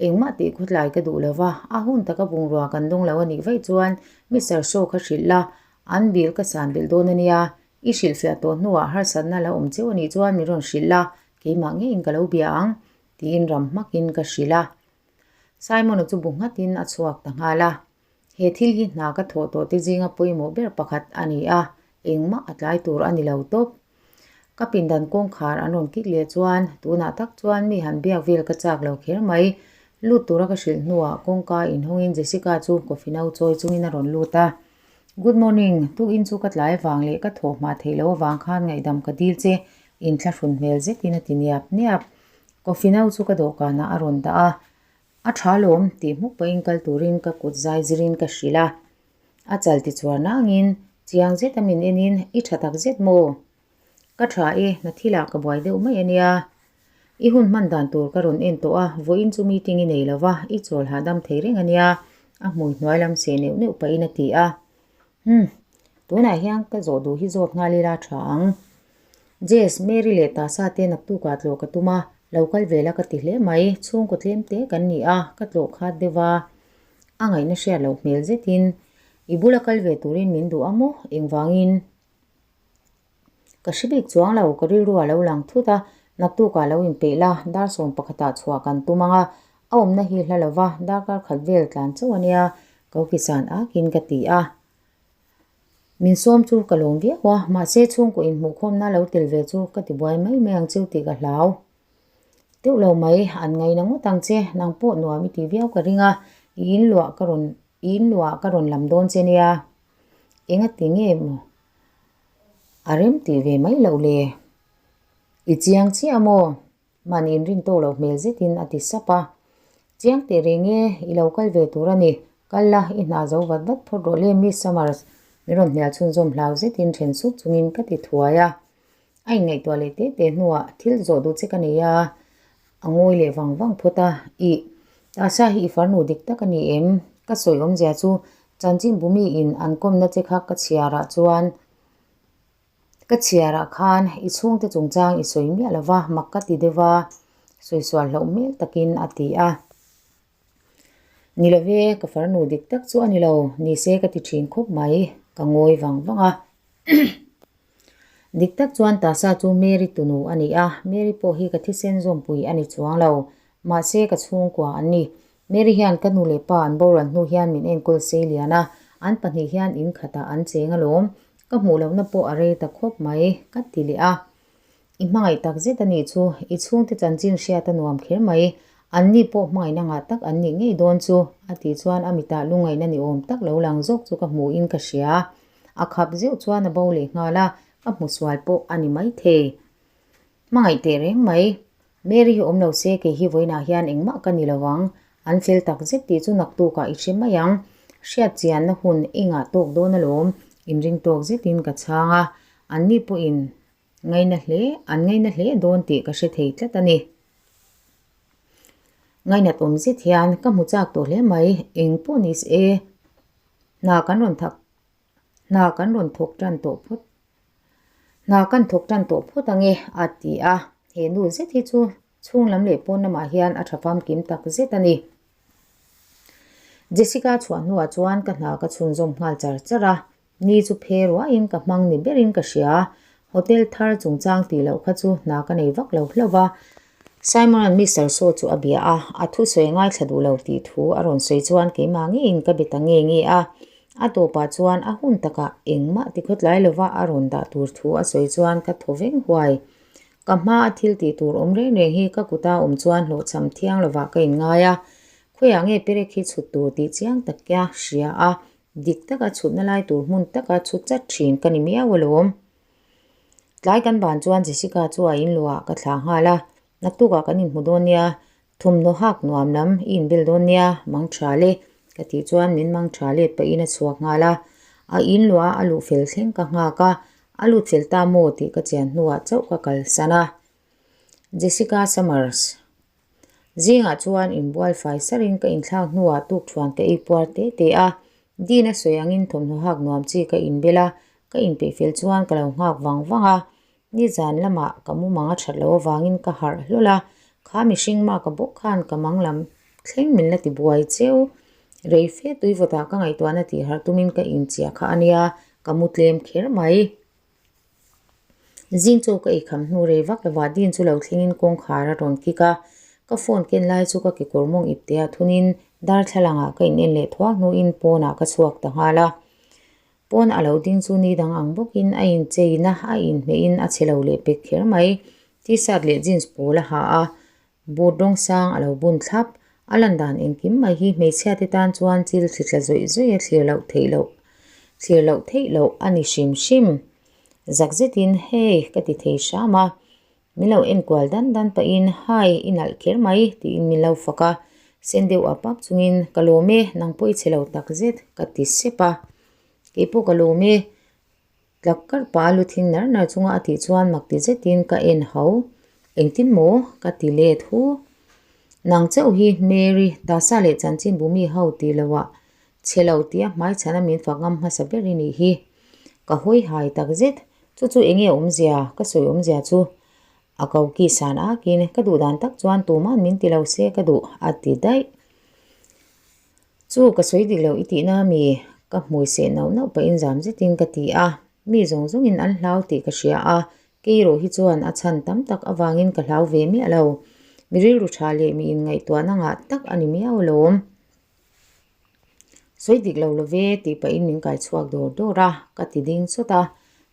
engmah tihkhawtlai ka duh lo va, a hun taka bungrua kan dawng lo a nih vaih chuan Mister Shaw kha hrilh la, an bill ka san belh dawn a nia. I hrilhfiah tawh hnuah harsatna la awm cheu a nih chuan min rawn hrilh la, keimah ngeiin ka lo bia ang, tiin ram hmakin ka hrilh a. Simon-a chu bu nghatin a chhuak ta nghal a. He thil hi hna ka thawh tawh te zinga pawimawh ber pakhat a ni a, engmah a tlai tur a ni lo tawp. Ka pindan kawngkhar an rawn kik leh chuan tunah tak chuan mi han biak vel ka chak lo kher mai. Lut tura ka hrilh hnuah kawngka inhawngin Jessica chu coffee no chawi chungin a rawn lut a. Good morning, tukin chu ka tlai avang leh ka thawh hma theih loh avang khan ngaihdam ka dil che, inthlahrun hmel zetin a ti niap niap. Coffee no chu ka dawhkanah a rawn dah a. A tha lawm, tih hmuk pahin kal turin ka kut zai zirin ka hrilh a. A chal ti chuar nangin chiang zeta min enin, I tha tak zet maw? Ka tha e, hna thilah ka buai deuh mai a nia. I hun hman dan tur ka rawn en tawh a, vawiin chu meeting i nei lo va, i chawl hahdam thei reng a nia, a hmui hnuai lam seh neuh neuh pahin a ti a. Umm, tunah hian ka zawh duh hi zawt nghal ila tha ang. Jess, Mary leh Tasa te naktukah tlawh ka tum a, lo kal ve la ka ti hle mai, chhungkaw tlem te kan ni a, ka tlawh khat deuh a. A ngaihna hriat loh hmel zetin, I bula kal ve turin min duh a maw? Engvangin? Ka hre bik chuang lo, ka rilru a lo lang thut a, naktukah lo inpeih la, dar 11 ah chhuah kan tum ang a, a awmna hi hla lova darkar khat vel tlan chauh a nia, ko kisan akin ka ti a. Min sawm chu ka lawm viau a, mahse chhungkaw inhmuhkhawmna lo tel ve chu ka tibuai mai mai ang cheu tih ka hlau. Deuh lo mai, an ngaina ngawt ang che, nang pawh nuam i ti viau ka ring a, i inluah ka rawn i inluah ka rawn lam dawn che nia. Enga ti nge maw? A rem tih ve mai loh le. I chiang chiah maw? Mahni inrin tawk loh hmel zetin a ti sap a. Chiang teh reng e, i lo kal ve tur a ni. Kal la, i hna zo vat vat phawt rawh le Miss Summers, min rawn hnial chhunzawm hlau zetin then sup chungin ka ti thuai a. A inngaihtuah leh teh teh hnuah thil zawh duh che ka nei a, a ngawi leh vang vang phawt a, Ih, Tasa hi i farnu dik tak a ni em? Ka sawi awmzia chu chanchin bumi in an kawmna che kha ka chhiarah chuan ka chhiarah khan i chhungte chungchang i sawi miah lo va, mak ka ti deuh a, sawi sual hlauh hmel takin a ti a. Ni lo ve, ka farnu dik tak chu a ni lo, ni se ka ti thin khawp mai, ka ngawi vang vang a. Dik tak chuan Tasa chu Mary tunu a ni a, Mary pawh hi ka thisen zawmpui a ni chuang lo. Mahse ka chhungkua an ni. Mary hian ka nu leh pa an boral hnu hian min enkawl sei lian a, an pahnih hian in khatah an cheng alawm. Ka hmuh lohna pawh a rei ta khawp mai, ka ti leh a. I hmangaih tak zet a nih chu, i chhungte chanchin hriat a nuam kher mai. Anni pawh hmangaihna ngah tak an nih ngei dawn chu, a tih chuan a mitah lungngaihna ni awm tak lo lang zawk chu ka hmuhin ka hria. A khap zeuh chuan a bo leh nghal a, ka hmu sual pawh a ni maithei. Hmangaih teh reng mai. Mary hi awm lo se kei hi vawiinah hian engmah ka ni lo ang. An fel tak zet tih chu naktukah i hre mai ang. Hriat chianna hun i ngah tawk dawn alawm, inring tawk zetin ka chhang a. Anni pawhin ngaina hle, an ngaina hle dawn tih ka hre thei tlat a ni. Ngainat awm zet hian ka hmu chak tawh hle mai, eng pawh ni se hna kan rawn thak Hna kan rawn thawk tan tawh phawt Hna kan thawk tan tawh phawt ange a ti a, he nu zet hi chu chhung lam leh pawn lamah hian a tha famkim tak zet a ni. Jessica chhuah hnuah chuan ka hna ka chhunzawm nghal char char a, ni chu phe ruaiin ka hmang ni berin ka hria, hotel thar chungchang tih loh kha chu hna ka nei vak lo hlauh va, Simon-a'n Mister Saw chu a bia a, a thusawi a ngaithla duh lo tih thu a rawn sawi chuan keimah ngeiin ka be ta nge nge a. A tawpah chuan a hun takah engmah ti khawtlai lova a rawn dah tur thu a sawi chuan ka thaw veng huai. Ka hma a thil tih tur awm reng reng hi ka kuta awm chuan hlawhchham thiang lovah ka inngai a, khawiah nge perek hi chhut tur tih chiang taka hria a, dik taka chhutna lai tur hmun taka chhut chat thin ka ni miau alawm. Tlai kan ban chuan Jessica chu a inluah ka thlah nghal a, naktukah kan inhmu dawn nia, thawmhnaw hak nuam lam i inbel dawn nia, mang tha le ka tih chuan min mang tha let pahin a chhuak nghal a, a inluah a luh fel thleng ka nghak a, a lut fel ta maw tih ka chian hnuah chauh ka kalsan a. Jessica Summers. Zingah chuan inbual fai sarin ka inthlak hnuah tukthuan ka ei puar te te a, Dean a sawi angin thawmhnaw hak nuam chi ka inbel a, ka inpeih fel chuan ka lo nghak vang vang a, nizan lamah ka mumang a that loh avangin ka harh hlawl a, kha mihring mah ka bawk khan ka mang lam thleng min la ti buai cheu. Rei fe tuivawtah ka ngaihtuahna tih harh tumin ka inchiah kha a nia, ka mu tlem kher mai. Zing chu ka eikham hnu rei vak lovah Dean chu lo thlengin kawngkhar a rawn kik a, ka phone ken lai chu ka kekawr mawng ip teh ah thunin darthlalangah ka in en leh thuak hnuin pawnah ka chhuak ta nghal a. Pawn a lo ding chu ni dang ang bawkin a incheina a inhmehin a chhe lo leh pek kher mai. T-shirt leh jeans pawl a ha a, Boot rawng sang a lo bun thlap. A lan dan engkim mai hi hmeichhia te tan chuan chil thli tla zawih zawih a thlir loh theih loh thlir loh theih loh a ni hrim hrim. Zak zetin hei ka ti thei hram a, min lo enkual dan dan pahin hai i nalh kher mai tiin min lo fak a. Sen deuh ap ap chungin, Ka lawm e, nang pawh i chhe lo tak zet, ka ti sep a. Kei pawh ka lawm e, tlak kar pa lu thing nar nar chunga a tih chuan mak ti zetin ka en ho. Engtin maw? ka ti let hu. Nang chauh hi Mary, Tasa leh chanchin bumi ho tih loah chhe lo tia hmaichhana min fak ngam hmasa ber i nih hi. Ka hawi hai tak zet. Chu chu enge awmzia? Ka sawi awmzia chu a ko ki san akin ka duh dan tak chuan tuman min ti lo se ka duh a ti daih. Chu ka sawi dik loh i tihna mi ka hmui seh nauh nauh pahin zam zetin ka ti a, mi zawng zawngin an hlau tih ka hria a, kei erawh hi chuan a chhan tam tak avangin ka hlau ve miah lo. Mi rilru tha leh mi inngaihtuahna ngah tak a ni miau alawm. Sawi dik lo lo ve tih pahin min kai chhuak dawr dawr a, ka ti ding chawt a.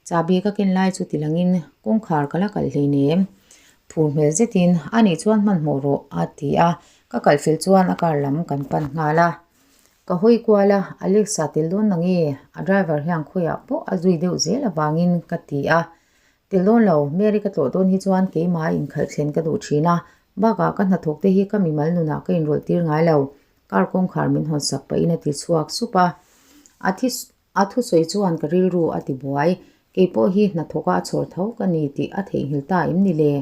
Chahbi ka ken lai chu ti langin kawngkhar ka la kalh hleinem. Phur hmel zetin a nih chuan hmanhmawh rawh a ti a, ka kalh fel chuan a car lam kan pan nghal a. Ka hawi kual a, Alexa tel dawn na nge? A driver hian khawiah pawh a zui deuh zel avangin ka ti a. Tel dawn lo, Mary ka tlawh dawn hi chuan keimah inkhalh thlen ka duh thin a, bakah ka hnathawk te hi ka mimal nunah ka inrawlh tir ngai lo. Car kawngkhar min hawn sak pahin a ti chhuak sup a. A thi a thusawi chuan ka rilru a ti buai. Kei pawh hi hnathawka a chhawr tho ka ni tih a theihnghilh ta em ni le?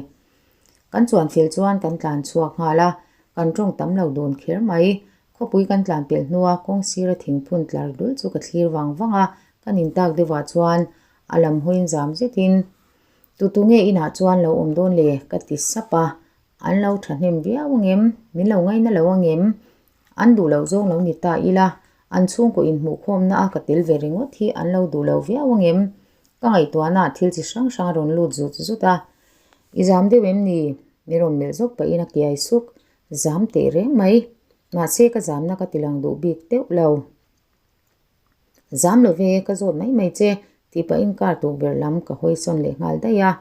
Kan chuan fel chuan kan tlan chhuak nghal a, kan tawng tam lo dawn kher mai. Khawpui kan tlan pelh hnua kawng sira thingphun tlar dul chu ka thlir vang vang a, kan intak deuhah chuan a lam hawiin zam zetin, Tutu nge inah chuan lo awm dawn le? ka ti sap a. An lo thahnem viau ang em? Min lo ngaina lo ang em? An duh loh zawng lo ni ta ila, an chhungkaw inhmuhkhawmna a ka tel ve ringawt hi an lo duh lo viau ang em? Ka ngaihtuahna ah thil chi hrang hrang a rawn lut zut zut a. I zam deuh em ni? Mi rawn melh zawk pahin a kiai suk. Zam teh reng mai. Mahse ka zamna ka tilang duh bik teuh lo. Zam lo ve, ka zawt mai mai che, tih pahin car tukverh lam ka hawi sawn leh nghal daih a.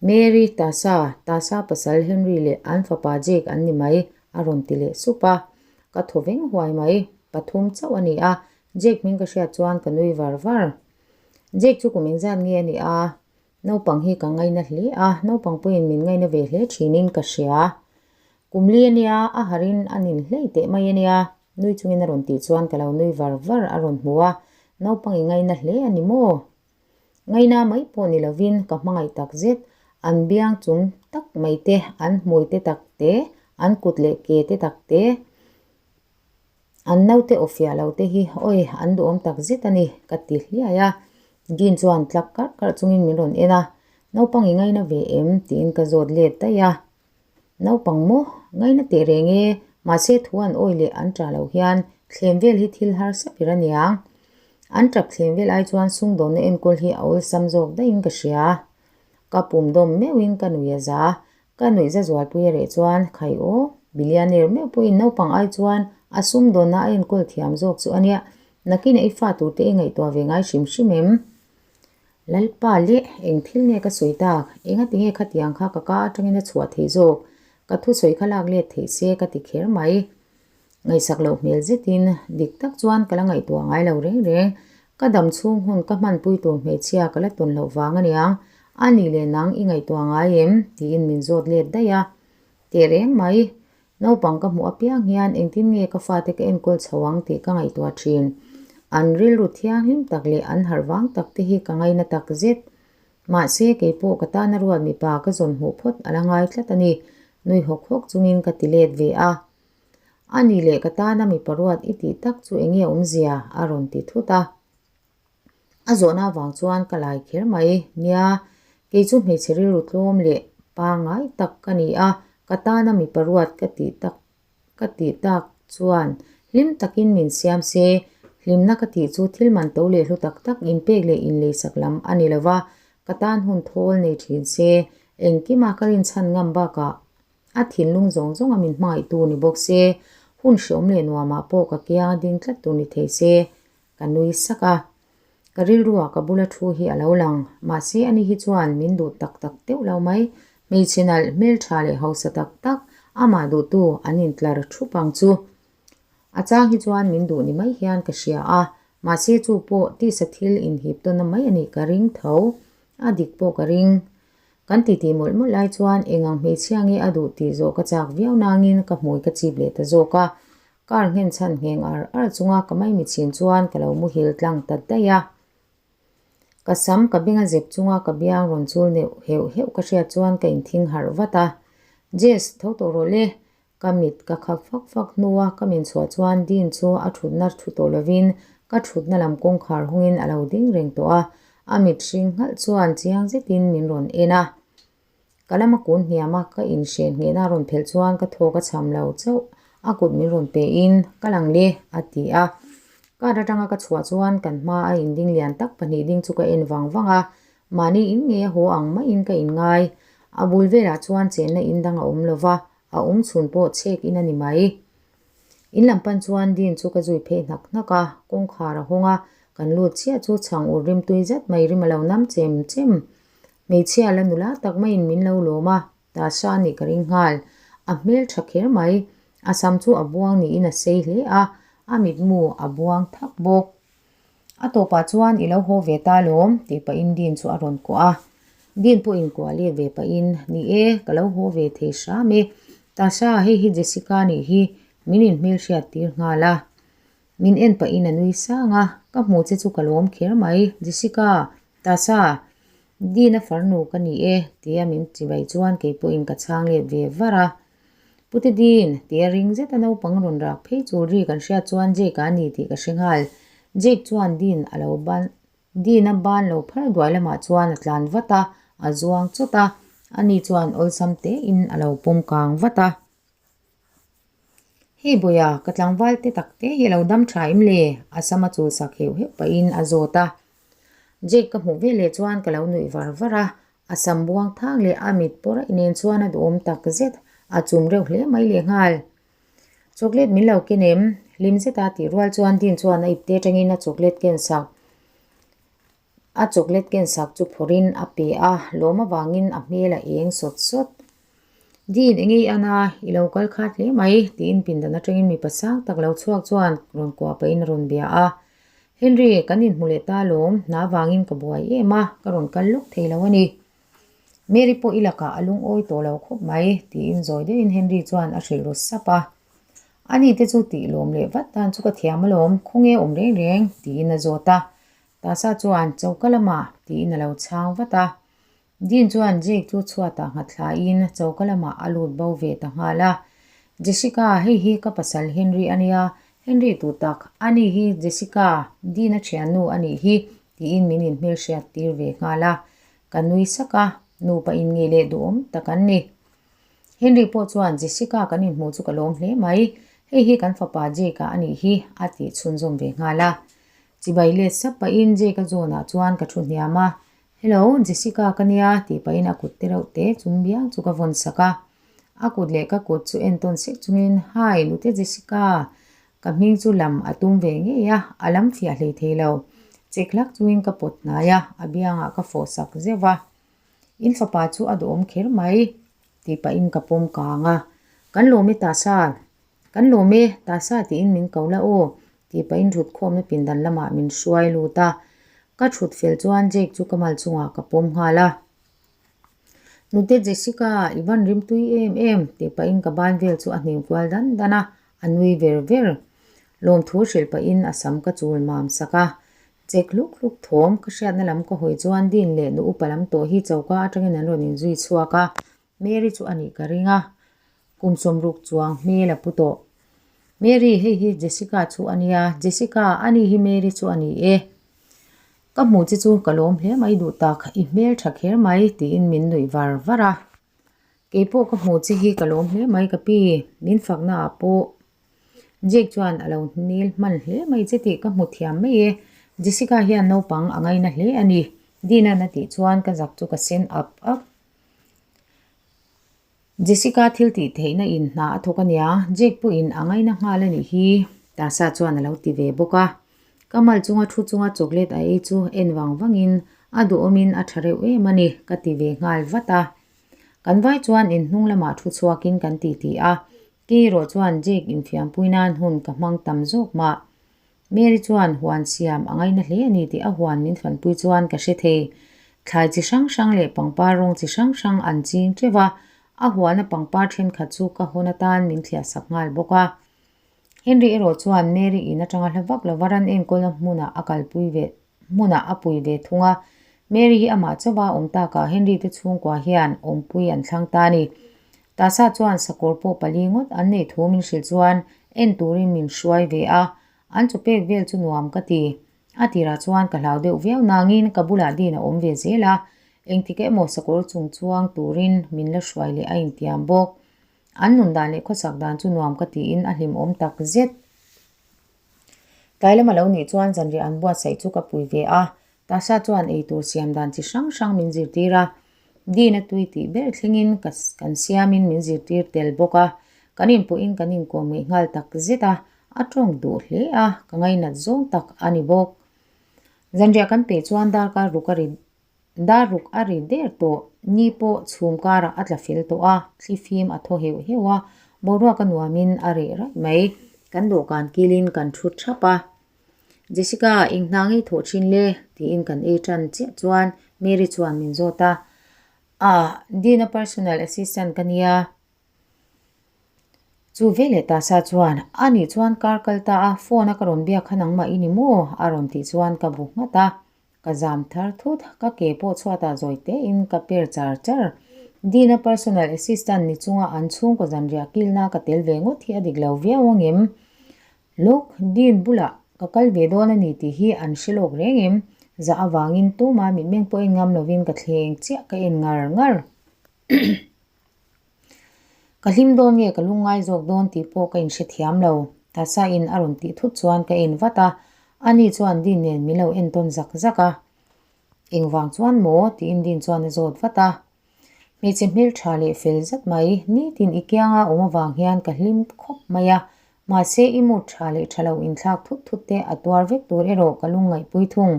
Mary, Tasa, Tasa pasal Henry leh an fapa Jake an ni mai, a rawn ti leh sup a. Ka thaw veng huai mai, pathum chauh a ni a, Jake hming ka hriat chuan ka nui var var. Jake chu kum engzat nge a ni a? Naupang hi ka ngaina hle a, naupang pawhin min ngaina ve hle thinin ka hria. Kum li a nia, a harin a nin hlei teh mai a nia, nui chungin a rawn tih chuan ka lo nui var var a rawn hmu a, naupang i ngaina hle a ni maw? Ngaina mai pawh ni lovin ka hmangaih tak zet, an biang chung tak mai te, an hmui te tak te, an kut leh ke te tak te, An naute aw fiah lo te hi awi an duhawm tak zet a ni, ka ti hliai a. Jean chuan tlak karh karh chungin min rawn en a, Naupang i ngaina ve em? tiin ka zawt let daih a. Naupang maw? Ngaina teh reng e, mahse thu an awi leh an ṭah loh hian thlem vel hi thil harsa ber a niang. An ṭap thlem vel ai chuan sumdawnna enkawl hi a awlsam zawk daihin ka hria. Ka pum dawm meuhin ka nui a za. Ka nuih za zualpui a reh chuan, Khai aw, billionaire meuh pawhin naupang ai chuan a sumdawnna a enkawl thiam zawk chu a nia, nakinah i fa turte i ngaihtuah ve ngai hrim hrim em? Lalpa leh, eng thil nge ka sawi tak? Engati nge khatiang kha ka ka atangin a chhuah theih zawk? Ka thusawi kha lak let theih se ka ti kher mai. Ngaihsak loh hmel zetin dik tak chuan ka la ngaihtuah ngai lo reng reng. Ka dam chhung hun ka hmanpui tur hmeichhia ka la tawn loh vang aniang. A nih leh nang i ngaihtuah ngai em? tiin min zawt let daih a. Teh reng mai. Naupang ka hmuh apiang hian engtin nge ka fate ka enkawl chho ang tih ka ngaihtuah thin. An rilru thianghlim tak leh an harh vang tak te hi ka ngaina tak zet. Mahse keipawh ka tana ruat mipa ka zawn hmuh phawt a la ngai tlat a ni. Nui hawk hawk chungin ka ti let ve a. A nih leh ka tana mipa ruat i tih tak chu enge awmzia? a rawn ti thut a. A zawhna avang chuan ka lai kher mai. Nia, kei chu hmeichhe rilru tlawm leh pangngai tak ka ni a, ka tana mipa ruat ka tih tak ka tih tak chuan hlim takin min siam se, hlimna ka tih chu thil man to leh hlu tak tak inpek leh inleisak lam a ni lova, ka tan hun thawl nei thin se, engkima ka rinchhan ngam bakah A thinlung zawng zawnga min hmangaihtu ni bawk se, hun hreawm leh nuamah pawh ka kianga ding tlat tur ni thei se, ka nui sak a. Ka rilruah ka bula thu hi a lo lang, mahse ani hi chuan min duh tak tak deuh lo mai. Hmeichhe nalh, hmeltha leh hausa tak tak, amah duhtu an intlar thup ang chu. A chang hi chuan min duh ni mai hian ka hria a, mahse chu pawh tisa thil inhip tawnna mai a nih ka ring tho, a dik pawh ka ring. Kan titi mawlh mawlh lai chuan eng ang hmeichhia nge a duh tih zawh ka chak viau nangin ka hmui ka chip leh ta zawk a. Car nghen chhan ngheng ar ar chunga ka maimichhin chuan ka lo muhil tlang ta daih a. Ka sam ka benga zep chunga ka biang rawn chul neuh heuh heuh ka hriat chuan ka inthing harh vat a. Jess, tho tawh rawh le. Ka mit ka khap fak fak hnua ka min chhuah chuan Dean chu a thutna thu tawh lovin ka thutna lam kawngkhar hungin a lo ding reng tawh a, a mit hring nghalh chuan chiang zetin min rawn en a. Ka lama kun hniam a, ka inhren nghehna a rawn phelh chuan ka thawk a cham lo chauh, a kut min rawn pe in, Ka lang le, a ti a. Car atanga ka chhuah chuan kan hma a inding lian tak pahnih ding chu ka en vang vang a, mahni in ngei a haw ang maiin ka inngai. A bul velah chuan chenna in dang a awm lo va, a awm chhun pawh chhek in a ni mai. In lam pan chuan Dean chu ka zui phei hnak hnak a, kawngkhar a hawng a, kan lut chiah chu chhang ur rim tui zet mai rim a lo nam chem chem. Hmeichhia la nula tak maiin min lo lawm a, Tasha a nih ka ring nghal. A hmel tha kher mai. A sam chu a buang niin a sei hle a, a mitmu a buang thak bawk. A tawpah chuan i lo haw ve ta lawm tih pahin Dean chu a rawn kuah a. Dean pawh inkuah let ve pahin, Ni e, ka lo haw ve thei hram e. Tasha, hei hi Jessica nih hi, min inhmelhriat tir nghal a. Min en pahin a nui sang a, Ka hmuh che chu ka lawm kher mai, Jessica, Tasha, Dean-a farnu ka ni e, tia min chibai chuan kei pawhin ka chhang let ve var a. Pute Dean, tia ring zeta naupang rawn rak phei chul ri kan hriat chuan Jake-a a ni tih ka hre nghal. Jake chuan Dean a lo ban Dean-a ban lo phar duai lamah chuan a tlan vat a, a zuang chawt a, ani chuan awlsam tein a lo pawm kang vat a. Hei Bawiha, ka tlangval te tak te hi a lo dam tha em le? A sam a chul sak heuh heuh pahin a zawt a. Jake ka hmuh veleh chuan ka lo nuih var var a, a sam buang thang leh a mit pawh raih nen chuan a duhawm tak zet, a chum reuh hle mai lehnghal. Chocolate min lo ken em? Hlim zeta tih rual chuan Dean chuan a ipte atangin a chocolate ken sak a chocolate ken sak chu phawrhin a pe a, lawm avangin a hmel a eng sawt sawt. Dean eng ei an a, i lo kal khat hle mai tiin pindan atangin mipa sang tak lo chhuak chuan rawn kuah pahin a rawn bia a. Henry, kan inhmu leh ta alawm, hna vangin ka buai em a, ka rawn kal lawk thei lo a ni. Mary pawh i lakah a lungawi tawh lo khawp mai, tiin zawi deuhin Henry chuan a hrilh ru sap a. Ani te chu tih lawm leh vat dan chu ka thiam alawm, khawnge awm reng reng, tiin a zawt a. Tasa chuan, Choka lamah, tiin a lo chhang vat a. Dean chuan Jake chu chhuatah nghat thlaiin choka lamah a lut bo ve ta nghal a. Jessica, hei hi ka pasal Henry a nia, Henry tu tak, ani hi Jessica, Dean-a thiannu a nih hi, tiin min inhmelhriat tir ve nghal a. Ka nui sak a, nupa inngeih leh duhawm tak an ni. Henry pawh chuan Jessica kan inhmuh chu ka lawm hle mai, hei hi kan fapa Jake-a a nih hi, a tih chhunzawm ve nghal a. Chibai let sap pahin Jake-a zawnah chuan ka thu hniam a, Hello, Jessica ka nia tih pahin a kut te reuh te chung biang chu ka vawn sak a. A kut leh ka kut chu entawn sek chungin, Hi, Nute Jessica, ka hming chu lam a tum ve ngei a, a lam fiah hlei thei lo. Chek hlak chungin ka pawt hnai a, a biangah ka fawh sak zeuh va. In fapa chu a duhawm kher mai tih pahin ka pawm kang a. Kan lawm e Tasa, Kan lawm e, Tasa tiin min ko la aw, tih pahin thut khawmna pindan lamah min hruai lut a. Ka thut fel chuan Jake chu ka mal chungah ka pawm nghal a. Nute Jessica, i van rim tui em em, tih pahin ka ban vel chu a hnim kual dan dan a, a nui ver ver. Lawmthu hrilh pahin a sam ka chul mam sak a. Chek hluk hluk thawm ka hriatna lam ka hawi chuan Dean leh nu upa lam tawh hi choka atangin an rawn inzui chhuak a. Mary chu a nih ka ring a, kum sawmruk chuang hmel a pu tawh. Mary, hei hi Jessica chu a nia, Jessica, ani hi Mary chu a ni e. Ka hmuh che chu ka lawm hle mai duh tak, i hmel tha kher mai, tiin min nuih var var a. Keipawh ka hmuh che hi ka lawm hle mai ka pi, min fakna ah pawh Jake chuan a lo nil hman hle mai che tih ka hmu thiam mai e, Jessica hian naupang a ngaina hle a ni, Dina'n a tih chuan ka zak chu ka sen up up. Jessica thil tih theihna in hna a thawk a nia, Jake pawhin a ngaina nghal a nih hi, Tasa chuan a lo ti ve bawk a. Ka mal chunga thu chunga chocolate a ei chu en vang vangin a duhawmin a tha reuh em a ni, ka ti ve nghal vat a. Kan vai chuan in hnung lamah thu chhuakin kan ti ti a, kei erawh chuan Jake infiampui nan hun ka hmang tam zawk mah. Mary chuan huan siam a ngaina hle a ni tih a huan min fanpui chuan ka hre thei. Thlai chi hrang hrang leh pangpar rawng chi hrang hrang an ching teuh a, a huana pangpar thenkhat chu ka hawn atan min thliah sak nghal bawk a. Henry erawh chuan Mary in atanga hla vak lova ran enkawlna hmunah a kalpui ve hmunah a pui ve thung a. Mary hi amah chauha awm takah Henry te chhungkua hian awmpui an thlang ta a ni. Tasa chuan sakawr pawh pali ngawt an neih thu min hrilh chuan en turin min hruai ve a, an chaw pek vel chu nuam ka ti. A tirah chuan ka hlau deuh viau nangin ka bulah Dean a awm ve zel a, engtik emaw sakawr chung chuang turin min la hruai leh a intiam bawk. An nun dan leh khawsak dan chu nuam ka tiin a hlimawm tak zet. Tlai lama lo nih chuan zanriah an buatsaih chu ka pui ve a, Tasha chuan eitur siam dan chi hrang hrang min zirtir a, Dean a tui tih ber thlengin ka kan siamin min zirtir tel bawk a, kan inpawhin kan inkawm ngeih nghal tak zet a, a tawng duh hle a, ka ngainat zawng tak a ni bawk. Zanriah kan peh chuan darkar ruk a ri Dar ruk a ri der tawh, ni pawh chhum karah a tla fel tawh a, thli fim a thaw heuh heuh a, boruak a nuamin a reh raih mai. Kan dawhkan kilin kan thu thap a, Jessica, eng hna ngei thawh thin le? tiin kan ei tan chiah chuan Mary chuan min zawt a, Ah, Dean-a personal assistant ka nia. Chu veleh Tasa chuan, A nih chuan kar kal ta a, phone a ka rawn biak kha nangmah i ni maw? a rawn tih chuan ka bu nghat a. Ka zam thar thut, ka ke pawh chhuatah zawi tein ka per char char. Dean-a personal assistant ni chunga an chhungkaw zanriah kilna ka tel ve ngawt hi a dik lo viau angem? Look, Dean bulah ka kal ve dawn a ni tih hi an hre lawk reng em? Zah avangin tuma mitmeng pawh en ngam lovin ka thleng chiah ka en ngar ngar. Ka hlim dawn nge ka lungngai zawk dawn tih pawh ka inhrethiam lo. Tasa in a rawn tih thut chuan ka en vat a, ani chuan Din nen min lo entawn zak zak a. Engvang chuan maw? tiin Din chuan a zawt vat a. Hmeichhe hmeltha leh fel zet mai, nitin i kianga awm avang hian ka hlim khawp mai a, mahse i mood tha leh tha lo inthlak thut thut te a tuar vek tur erawh ka lungngaihpui thung.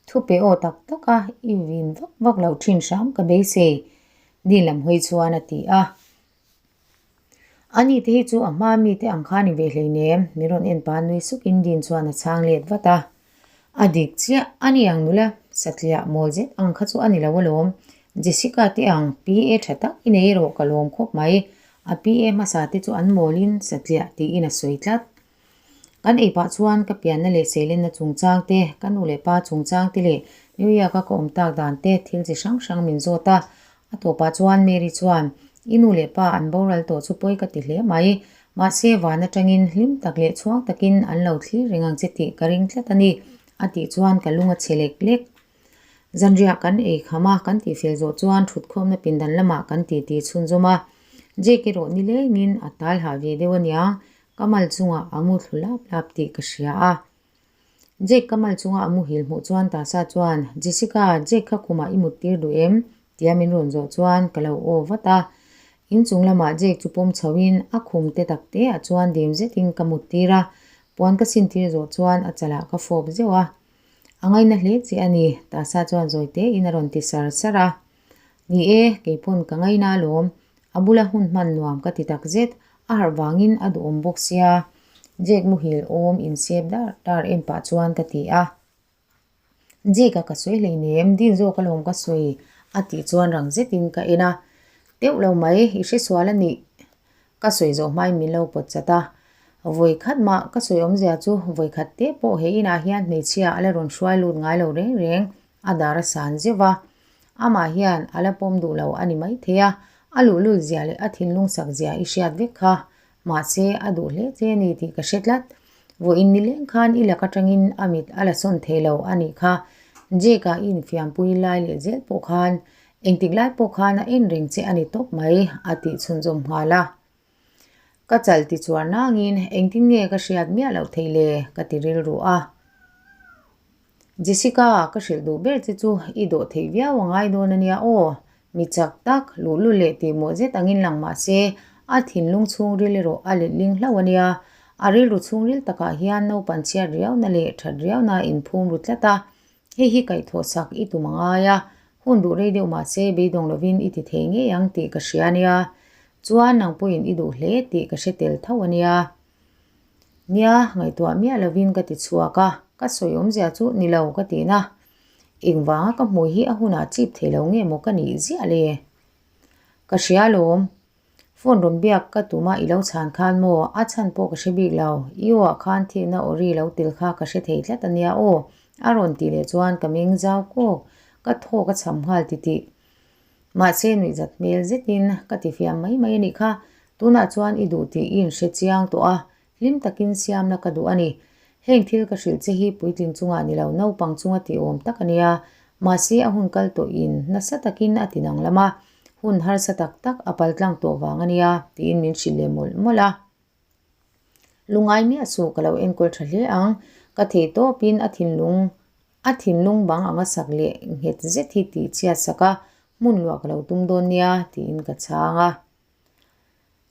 Thupe aw tak tak a, i vin vak vak loh thin hram ka beisei. Ni lam hawi chuan a ti a. Ani te hi chu a hma mi te ang kha ni ve hleinem, min rawn en pa nui sukin Dean chuan a chhang let vat a. A dik chiah, ani ang nula satliah mawl zet ang kha chu a ni lo alawm. Jessica te ang PA tha tak i nei erawh ka lawm khawp mai, a PA hmasa te chu an mawlin satliah tiin a sawi tlat. Kan ei pah chuan ka pianna leh seilenna chungchang te, ka nu leh pa chungchang te leh New York-a ka awm tak dan te thil chi hrang hrang min zawt a. A tawpah chuan Mary chuan, I nu leh pa an boral tawh chu pawi ka ti hle mai. Mahse, van atangin hlim tak leh chhuang takin an lo thlir reng ang che tih ka ring tlat a ni, a tih chuan ka lung a chhe lek lek. Zanriah kan ei kham a, kan tihfel zawh chuan thutkhawmna pindan lamah kan titi chhunzawm a. Jake erawh nilengin a tal hah ve deuh a nia, Ka mal chungah a mu thlu lap lap tih ka hria a. Jake ka mal chunga a muhil hmuh chuan Tasa chuan, Jessica, Jake kha khumah i mut tir duh em? tia min rawn zawh chuan ka lo aw vat a. Inchung lamah Jake chu pawm chhoin a khum te tak te ah chuan dim zetin ka mut tir a. Puan ka sin tir zawh chuan a chalah ka fawp zeuh a. A ngaina hle che a ni, Tasa chuan zawi tein a rawn ti sar sar a. Ni e, keipawn ka ngaina alawm. A bula hun hman nuam ka ti tak zet, a harh vangin a duhawm bawk sia. Jake muhil awm insep dar dar em pah chuan ka ti a. Jake-a ka sawi hleinem, Dean zawk alawm ka sawi a tih chuan rang zetin ka en a. Teuh lo mai, i hresual a nih ka sawi zawh hmain min lo pawt chat a. Vawi khat mah ka sawi awmzia chu vawi khat te pawh he inah hian hmeichhia a la rawn hruai lut ngai lo reng reng a dar a san zeuh va. Amah hian a la pawm duh lo a ni maithei a, a luhlul zia leh a thinlung sak zia i hriat vek kha. Mahse, a duh hle che a ni tih ka hre tlat. Vawiin nileng khan i lak atangin a mit a la sawn thei lo a nih kha. Jake-a i infiampui lai leh zel pawh khan engtik lai pawh khan a en reng che a ni tawp mai, a tih chhunzawm nghal a. Ka chal ti chuar nangin engtin nge ka hriat miah loh theih le? ka ti rilru a. Jessica, ka hrilh duh ber che chu i dawh theih viau a ngai dawn a nia aw. Mi chak tak, luhlul leh tihmawh zet angin lang mah se, a thinlung chhungril erawh a letling hlauh a nia. A rilru chhungril takah hian naupan chhiat riauna leh that riauna a inphum ru tlat a. Hei hi kaihthawh sak i tum a ngai a, hun duh rei deuh mah se beidawng lovin i ti thei ngei ang tih ka hria a nia. Chuan nang pawhin i duh hle tih ka hre tel tho a nia. Nia, ngaihtuah miah lovin ka ti chhuak a, ka sawi awmzia chu ni lo ka tihna. Engvanga ka hmui hi a hunah chip thei lo nge maw ka nih ziah le? Ka hria alawm. Phone rawn biak ka tum a i lo chhan khan maw? A chhan pawh ka hre bik lo. I aw ah khan thihna aw ri lo tel kha ka hre thei tlat a nia aw. A rawn tih leh chuan ka meng zau kawk. Ka thaw ka chham nghal titih. Mahse nuihzat hmel zetin ka ti fiam mai mai a nih kha. Tunah chuan i duh tih i inhre chiang tawh a, hlim takin siamna ka duh a ni. Heng thil ka hrilh che hi puitling chungah ni lo naupang chunga tih awm tak a nia. Mahse a hun kal tawhin nasa takin a ti danglam a, hun harsa tak tak a paltlang tawh vang a nia tiin min hrilh leh mawlh mawlh a. Lungai miah suh ka lo enkawl tha hle ang, ka thei tawpin a thinlung a thinlung bang anga sak leh nghet zet hi tih chhiat sak a, hmun luah ka lo tum dawn nia tiin ka chhang a.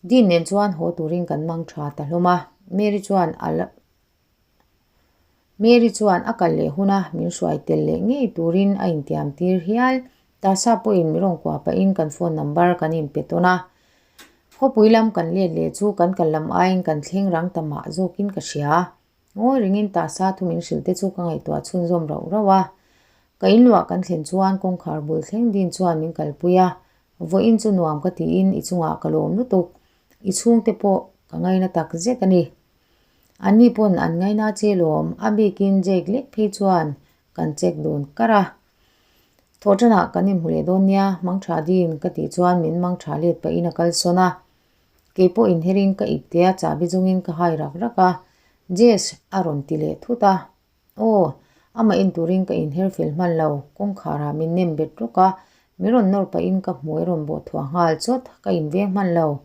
Dean nen chuan haw turin kan mang tha ta hlawm a, Mary chuan a Mary chuan a kal leh huna min hruai tel leh ngei turin a intiam tir hial. Tasa pawhin mi rawn kuah pahin kan phone number kan inpe tawn a. Khawpui lam kan let leh chu kan kal lam aiin kan thleng rang ta mah zawkin ka hria. Ngawi ringin Tasa thu min hrilh te chu ka ngaihtuah chhunzawm rauh rauh a. Ka inluah kan thlen chuan kawngkhar bul thleng din chuan min kalpui a. Vawiin chu nuam ka tiin i chungah ka lawm lutuk. I chhungte pawh ka ngaina tak zet a ni. Anni pawn an ngaina che lawm, a bikin Jake lek phei chuan kan check dun kar a. Thawhṭanah kan inhmu leh dawn nia, mangṭha din ka tih chuan min mangṭha let pahin a kalsawn a. Kei pawh inherin ka ip tia chahbi zungin ka hai rak rak a, Jess a rawn ti leh thut a. Aw, amah en turin ka inher fel hman lo, kawngkharah min nem bet rawk a, min rawn nawr pahin ka hmuai rawn bawh thuah nghal chawt, ka inveng hman lo.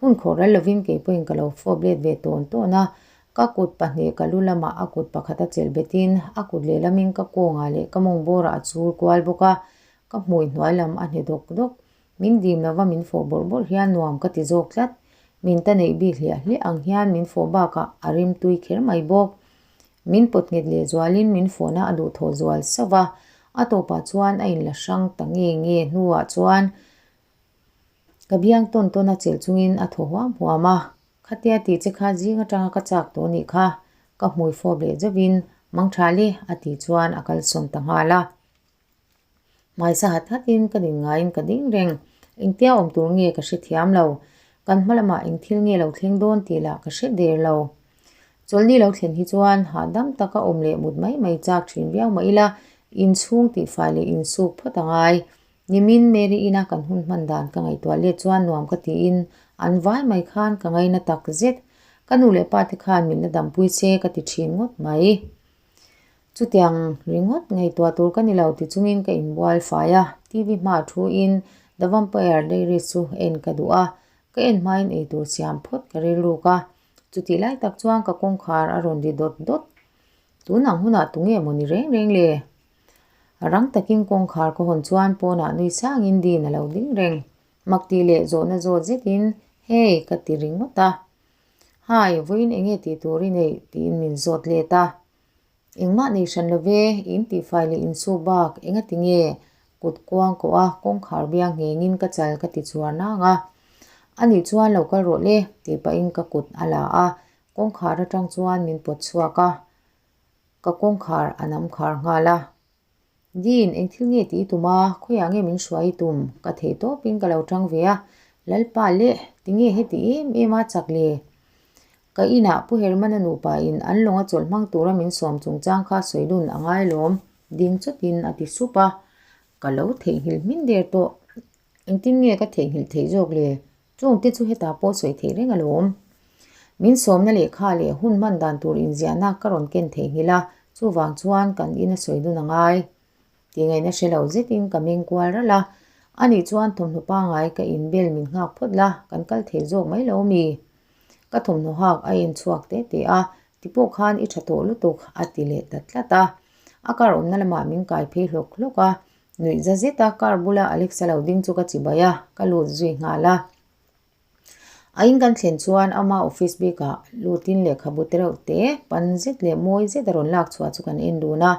Hun khawh ral lovin kei pawhin ka lo fawp let ve tawn tawn a, ka kut pahnih ka lu lamah a kut pakhat a chelh betin a kut lehlamin ka kawngah leh ka mawng bawrah a chul kual bawk a, ka hmui hnuai lam a hne dawk dawk. Min dim lova min fawh bawrh bawrh hian nuam ka ti zawk tlat. Min ta neih bik hliah hliah ang hian min fawh bakah a rim tui kher mai bawk. Min pawt nghet leh zualin min fawhna a duhthawh zual sauh va, a tawpah chuan a inla hrang ta nge nge hnuah chuan ka biang tawn tawn a chelh chungin a thaw huam huam a. Khatia tih che kha zing atanga ka chak tawh nih kha, ka hmui fawp leh zauhin Mangtha le a tih chuan a kalsawn ta nghal a. Hmaisa hat hatin ka din ngaiin ka ding reng. Engtia awm tur nge ka hre thiam lo. Kan hma lamah eng thil nge lo thleng dawn tih lah ka hre der lo. Chawlhni lo thlen hi chuan hahdam taka awm leh mut mai mai chak thin viau mah ila inchhung tihfai leh insuk phawt a ngai. Nimin Mary ina kan hun hman dan ka ngaihtuah let chuan nuam ka tiin an vai mai khan ka ngaina tak zet. Ka nu leh pa te khan min la dampui che ka ti thin ngawt mai. Chutiang ringawt ngaihtuah tur ka ni lo ti chungin ka inbual fai a, TV hma thu in The Vampire Diaries chu en ka duh a, ka en hmain eitur siam phawt ka rilruk a, chutih lai tak chuan ka kawngkhar a rawn ri dawt dawt. Tun ang hunah tunge maw ni reng reng le? Rang takin kawngkhar ka hawn chuan pawnah nui sangin Dean a lo ding reng. Mak tih leh zawhna zawt zetin, Hey, ka ti ringawt a. Hi, vawiin enge tih tur i neih? tiin min zawt let a. Engmah nei hran lo ve, in tihfai leh insuk bak enga ti nge? Kut kuang kawh a, kawngkhar biang nghengin ka chal ka ti chuar nang a. Anih chuan lo kal rawh le, tih pahin ka kut a la a, kawngkhar atang chuan min pawt chhuak a, ka kawngkhar a nam khar nghal a. Dean, eng thil nge tih i tum a? Khawiah nge min hruai i tum? Ka theih tawpin ka lo tang ve a. Lalpa leh, tinge heti em em a chak le? Ka inah Pu Hermana nupa in an lawnga chawlh hmang tura min sawm chungchang kha sawi dun a ngai lawm, ding chawtin a ti sup a. Ka lo theihnghilh hmin der tawh. Engtin nge ka theihnghilh theih zawk le? Chungte chu hetah pawh sawi theih reng alawm. Min sawmna lehkha leh hun hman dan tur inziahna ka rawn ken theihnghilh a, chuvang chuan kan in a sawi dun a ngai. Tih ngaihna hre lo zetin ka meng kual ralh a, anih chuan thawmhnaw pangai ka inbel min nghak phawt la, kan kal thei zawk mai lo mi? Ka thawmhnaw hak a en chhuak teh teh a, ti pawh khan i tha tawh lutuk a ti leh ta tlat a. A car awmna lamah min kai phei hlawk hlawk a, Nuih za zet a car bula Alexa lo ding chu ka chi bai a, ka lut zui nghal a. A in kan thlen chuan ama office bikah lutin lehkhabu te reuh te pan zet leh mawi zet a rawn lak chhuah chu kan en dun a.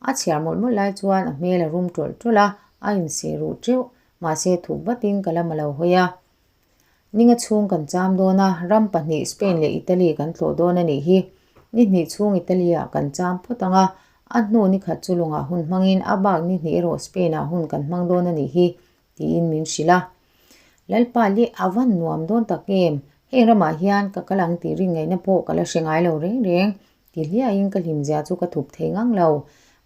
A chhiar mawlh mawlh lai chuan a hmel a rum tawlh tawlh a, a inseh ruh teuh. Mahse thup vatin ka lam a lo hawi a. Ninga chhung kan cham dawn a, ram pahnih Spain leh Italy kan tlawh dawn a nih hi. Ni hnih chhung Italy ah kan cham phawt ang a, A hnu ni khat chu lawngah hun hmangin a bak ni hnih erawh Spain-ah hun kan hmang dawn a nih hi, tiin min hrilh a. Lalpa leh a van nuam dawn tak em? Heng ramah hian ka kal ang tih rin ngaihna pawh ka la hre ngai lo reng reng. Ti hliahin ka hlimzia chu ka thup thei ngang lo.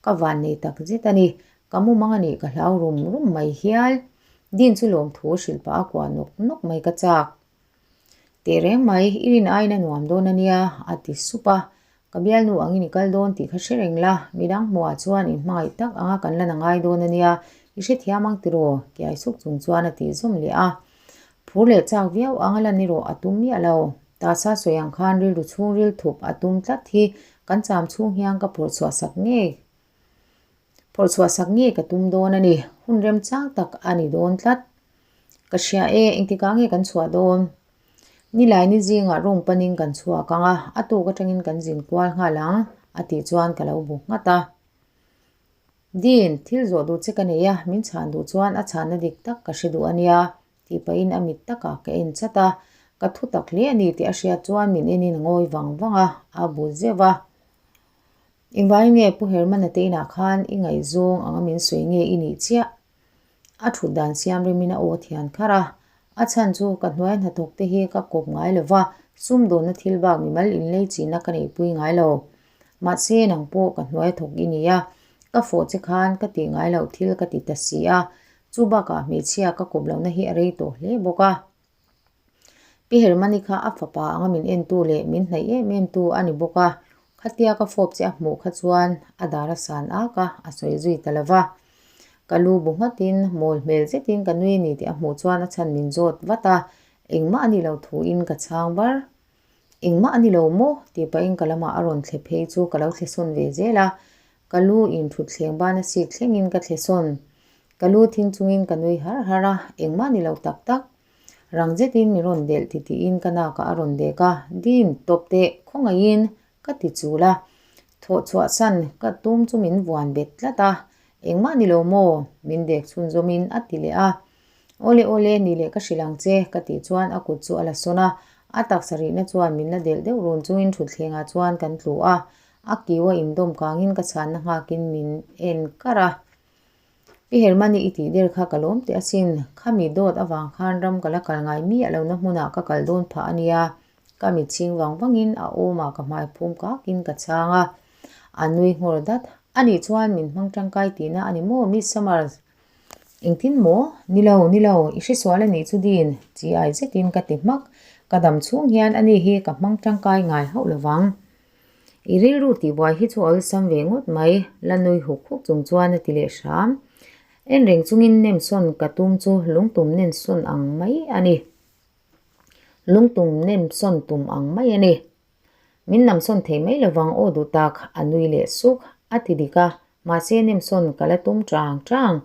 Ka van nei tak zet a ni. Ka mumang a nih ka hlau rum rum mai hial. Din chu lawmthu hrilh pah a kuah nawk nawk mai ka chak. Teh reng mai, i rin aiin a nuam dawn a nia, a ti sup a. Ka bialnu angin i kal dawn tih kha hre reng la, midang hmuhah chuan in hmangaih tak anga kan la na ngai dawn a nia, i hrethiam ang tiraw? Kiai suk chung chuan a tih zawm leh a. Phur leh chak viau anga lan erawh a tum miah lo. Tasa sawi ang khan rilru chhungril thup a tum tlat hi kan cham chhung hian ka phawrh chhuah sak ngei. Phawrh chhuah sak ngei ka tum dawn a ni. Hun remchang tak a ni dawn tlat. Ka hria e, engtikah nge kan chhuah dawn? Nilai ni zingah room panin kan chhuak ang a, a tuk atangin kan zin kual nghal ang, a tih chuan ka lo bu nghat a. Dean, thil zawh duh che ka nei a, min chhan duh chuan a chhanna dik tak ka hre duh a nia, tih pahin a mit takah ka en chat a. Ka thu tak hle a ni tih a hriat chuan min enin a ngawi vang vang a, a bu zeuh a. Engvangin nge Pu Hermana te inah khan i ngaihzawng anga min sawi nge i nih chiah? A thut dan siam remin a aw thian kharh a. A chhan chu ka hnuai hnathawk te hi ka kawp ngai lo va, sumdawnna thil bak mimal inlei chihna ka neihpui ngai lo. Mahse nang pawh ka hnuai thawk i ni a, ka fawh che khan ka tih ngai loh thil ka ti ta si a, chu bakah hmeichhia ka kawp lohna hi a rei tawh hle bawk a. Pi Hermani kha a fapa anga min entu leh min hnaih em em tu a ni bawk a, khatia ka fawp che a hmuh kha chuan a dar a san ak a, a sawi zui ta lo va. Ka lu bu nghatin mawl hmel zetin ka nui a ni tih a hmuh chuan a chhan min zawt vat a, engmah a ni lo thuin ka chhang var. Engmah a ni lo maw? tih pahin ka lamah a rawn thle phei chu ka lo thle sawn ve zel a, Ka lu in thutthleng ban a sik thlengin ka thle sawn. Ka lu thing chungin ka nui har har a, engmah ni lo tak tak. Rang zetin mi rawn delh ti tiin ka nakah a rawn dek a, Dim, tawp teh, khawngaihin, ka ti chul a. Thawh chhuah san ka tum chu min vuan bet tlat a, engmah ni lo maw? Min dek chhunzawmin a ti leh a. Awle awle, ni leh ka hrilh ang che, ka tih chuan a kut chu a la sawn a, a taksa rihna chuan min la delh deuh run chungin thutthlengah chuan kan tlu a, A kiu a indawm kangin ka chhanna nghakin min en kar a. Pi Hermani i tih der kha ka lawm teh asin, khami dawt avang khan ram ka la kal ngai miah lohna hmunah ka kal dawn phah a nia. Ka mit chhing vang vangin a awmah ka hmai phum kakin ka chhang a. A nui nghawr dat. Anih chuan min hmang tangkai tihna a ni maw Miss Summers? Engtin maw? Ni lo, ni lo, i hresual a nih chu Dean, chi ai zetin ka ti hmak. Ka dam chhung hian ani hi ka hmang tangkai ngai hauh lovang. I rilru tihbuai hi chu awlsam ve ngawt mai, la nui huk huk chung chuan a ti leh hram. En reng chungin nem sawn ka tum chu lungtum nen sawn ang mai a ni. Lungtum nem sawn tum ang mai a ni. Min nam sawn thei mai lovang aw duh tak, a nui leh suk, a ti dik a, mahse nem sawn ka la tum chang chang.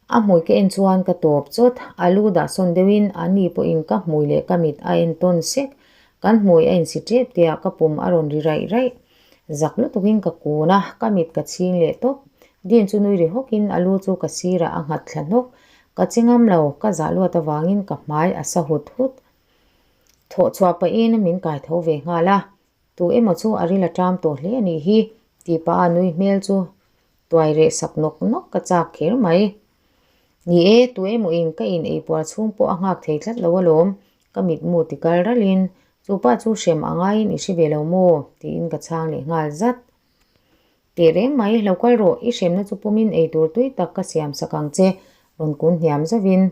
A hmui ka en chuan ka tawp chawt, a lu dah sawn deuhin a ni pawhin ka hmui leh ka mit a en tawn sek, kan hmui a insi tep tihah ka pum a rawn ri raih raih. Zak lutukin ka kun a, ka mit ka chhing leh tawp. Dean chu nui ri hawkin a lu chu ka sirah a nghat thla hnawk. Ka che ngam lo, ka zah luat avangin ka hmai a sa hut hut. Thawh chhuah pahin min kai tho ve nghal a, Tu emaw chu a ril a ṭam tawh hle a nih hi, tih pah a nui hmel chu tuai reh sak nawk nawk ka chak kher mai. Ni e, tu emaw in ka in eipuar chhung pawh a nghak thei tlat lo alawm, ka mitmu ti kal ralhin, chu pa chu hrem a ngaiin i hre ve lo maw? tiin ka chhang leh nghal zat. Teh reng mai, lo kal rawh, i hremna chu pumin eitur tui tak ka siam sak ang che, rawn kun hniam zauhin.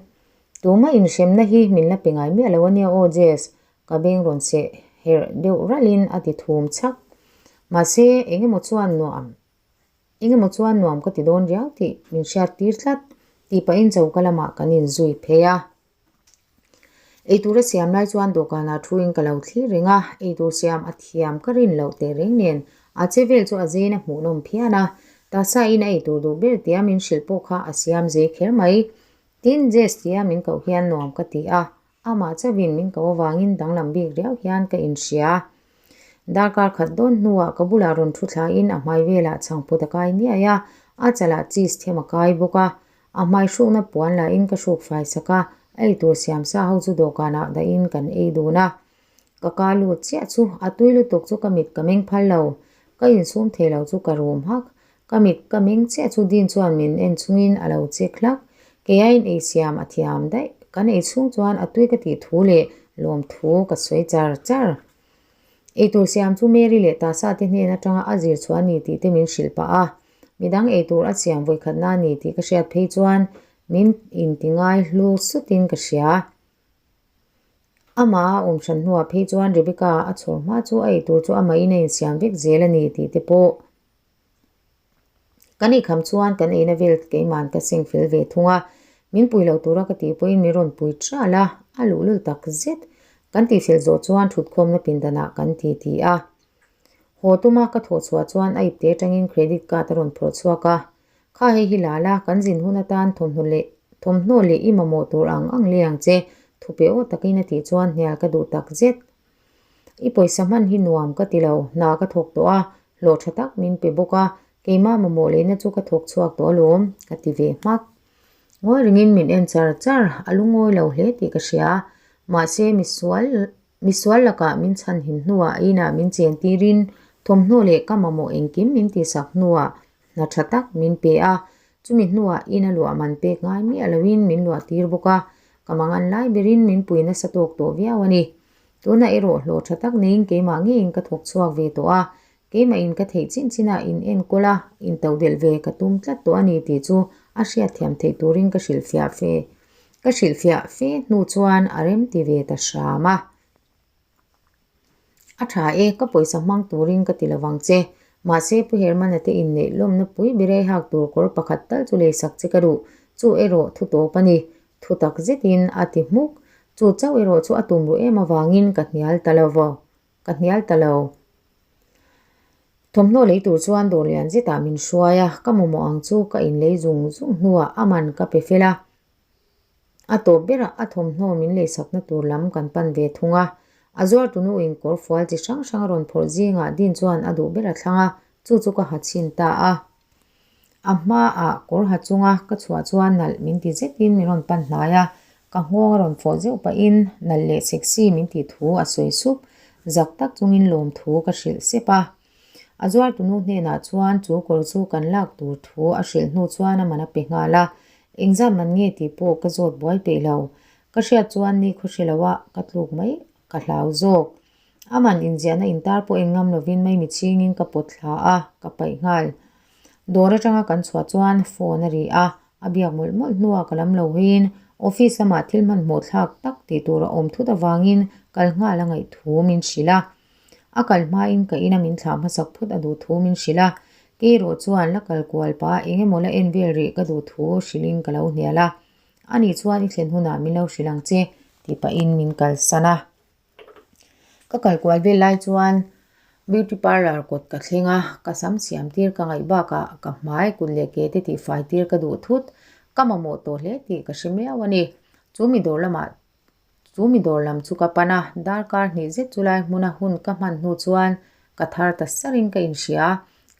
Tumah inhremna hi min la pe ngai miah lo ania aw Jess, Ka beng rawn seh herh deuh ralhin a ti thum chhak. Mahse, eng emaw chuan nuam, eng emaw chuan nuam ka ti dawn riau tih min hriat tir tlat tih pahin choka lamah kan inzui phei a. Eitur a siam lai chuan dawhkanah thuin ka lo thlir reng a, eitur siam a thiam ka rin loh teh reng nen a che vel chu a zein a hmuhnawm phian a. Tasa in a eitur duh ber tia min hrilh pawh kha a siam zei kher mai. Tin, Jess tia min koh hian nuam ka ti a, Amah chauhin min ko avangin danglam bik riau hian ka inhria. Darkar khat dawn hnuah ka bulah rawn thu thlain a hmai velah chhangphut a kai niai a, a chalah cheese them a kai bawk a. A hmai hrukna puan lahin ka hruk fai sak a, a eitur siam sa ho chu dawhkanah dahin kan ei dun a. Ka ka lut chiah chu a tui lutuk chu ka mit ka meng phal lo. Ka insum thei lo chu ka rum hak. Ka mit ka meng chiah chu Dean chuan min en chungin a lo chek hlak. Kei aiin ei siam a thiam daih. Kan ei chhung chuan a tui ka tih thu leh lawm thu ka sawi char char. Eitur siam chu Mary leh Tasa te hnen atanga a zir chhuah a ni tih te min hrilh pah a. Midang eitur a siam vawikhatna a ni tih ka hriat phei chuan min inti ngai hlu sutin ka hria. Amah a awm hran hnuah phei chuan Rebecca a chhawr hma chu a eitur chu amahin a insiam vek zel a ni tih te pawh Kan eikham chuan kan eina vel keiman ka seng fel ve thung a, min pui lo tura ka tih pawhin min rawn pui ṭal a, a luhlul tak zet. Kan tihfel zawh chuan ṭhutkhawmna pindanah kan ti ti a. Haw tuma ka thawh chhuah chuan a ipte aṭangin credit card a rawn phawrh chhuak a, Kha hei hi la la, kan zin hun atan thawmhnaw leh thawmhnaw leh i mamawh tur ang ang lei ang che, thupe aw takin a tih chuan hnial ka duh tak zet. I pawisa hman hi nuam ka ti lo, hna ka thawk tawh a, hlawh tha tak min pe bawk a, keimah mamawh lehna chu ka thawk chhuak tawh alawm, ka ti ve hmak. Ngawi ringin min en char char, a lungawi lo hle tih ka hria. Mahse, misual misual lakah min chhanhim hnuah inah min chen tirin thawmhnaw leh ka mamawh engkim min tihsak hnuah hna tha tak min pe a, chumi hnuah ina luah man pek ngai miah loin min luah tir bawk a, ka mangan lai berin min pui nasa tawk tawh viau a ni. Tunah erawh hlawh tha tak neiin keimah ngeiin ka thawk chhuak ve tawh a, keimahin ka theih chin chinah in enkawl a, in todelh ve ka tum tlat tawh a ni tih chu a hriatthiam theih turin ka hrilhfiah fe ka hrilhfiah fe hnu chuan a rem ti ve ta hram a. A tha e, ka pawisa hmang turin ka ti lovang che. Mahse, Pu Hermana te inneih lawmna pui berei hak tur kawr pakhat tal chu leisak che ka duh. Chu erawh thu tawp a ni. Thu tak zetin a ti hmuk. Chu chauh erawh chu a tum ruh em avangin ka hnial ta lo vaw. Ka hnial ta lo. Thawmhnaw lei tur chuan dawr lian zetah min hruai a, ka mamawh ang chu ka inlei zung zung hnuah a man ka pe fel a. A tawp berah a thawmhnaw min leisakna tur lam kan pan ve thung a. A zuartunu in kawr fual chi hrang hrang a rawn phawrh zingah Din chuan a duh ber a thlang a, chu chu ka ha chhin ta a. A hmaah kawr ha chunga ka chhuah chuan nalh min ti zetin min rawn pan hnai a, ka nghawng a rawn fawh zeuh pahin nalh leh sexy min tih thu a sawi sup, zak tak chungin lawm thu ka hrilh sep a. A zuartunu hnenah chuan chu kawr chu kan lak tur thu a hrilh hnu chuan a man a pe nghal a, engzat man nge tih pawh ka zawt buai peih lo. Ka hriat chuan ni khaw hre loah ka tluk mai ka hlau zawk. A man inziahna intar pawh eng ngam lovin mai michhingin ka pawt thla a, ka paih nghal. Dawr atanga kan chhuah chuan phone a ri a, a biak mawlh mawlh hnuah ka lam lo huiin office lamah thil hmanhmawh thlak tak tih tur a awm thut avangin kal nghal a ngaih thu min hrilh a. A kal hmain ka ina min thlah hmasak phawt a duh thu min hrilh a, kei erawh chuan la kal kual pah eng emaw la en vel rih ka duh thu hrilhin ka lo hnial a. Ani chuan i thlen hunah min lo hrilh ang che tih pahin min kalsan a. Ka kal kual vel lai chuan beauty parlour kawt ka thleng a, ka sam siam tir ka ngaih bakah ka hmai kut leh ke te tihfai tir ka duh thut. Ka mamawh tawh hle tih ka hre miau a ni. Chu mi dawr lamah chu mi dawr lam chu ka pan a, darkar hnih zet chu lai hmuna hun ka hman hnu chuan ka thar ta sarin ka inhria,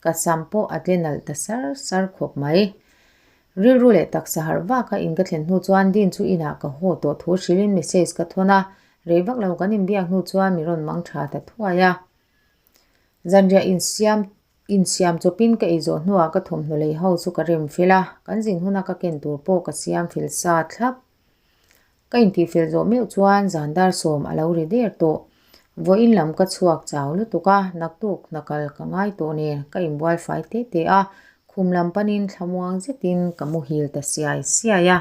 ka sam pawh a tle nalh ta sar sar khawp mai. Rilru leh taksa harh vak a in ka thlen hnu chuan Dean chu inah ka haw tawh thu hrilhin message ka thawn a, rei vak lo kan inbiak hnu chuan min rawn mang tha ta thuai a. Zanriah insiam insiam chawpin ka ei zawh hnuah ka thawmhnaw lei ho chu ka rem fel a, kan zin huna ka ken tur pawh ka siam fel sa thlap. Ka intihfel zawh meuh chuan zan dar sawm a lo ri der tawh. Vawiin lam ka chhuak chau lutuk a, naktuk hna kal ka ngai tawh nen ka inbual fai te te a, khum lam panin thlamuang zetin ka muhil ta siai siai a.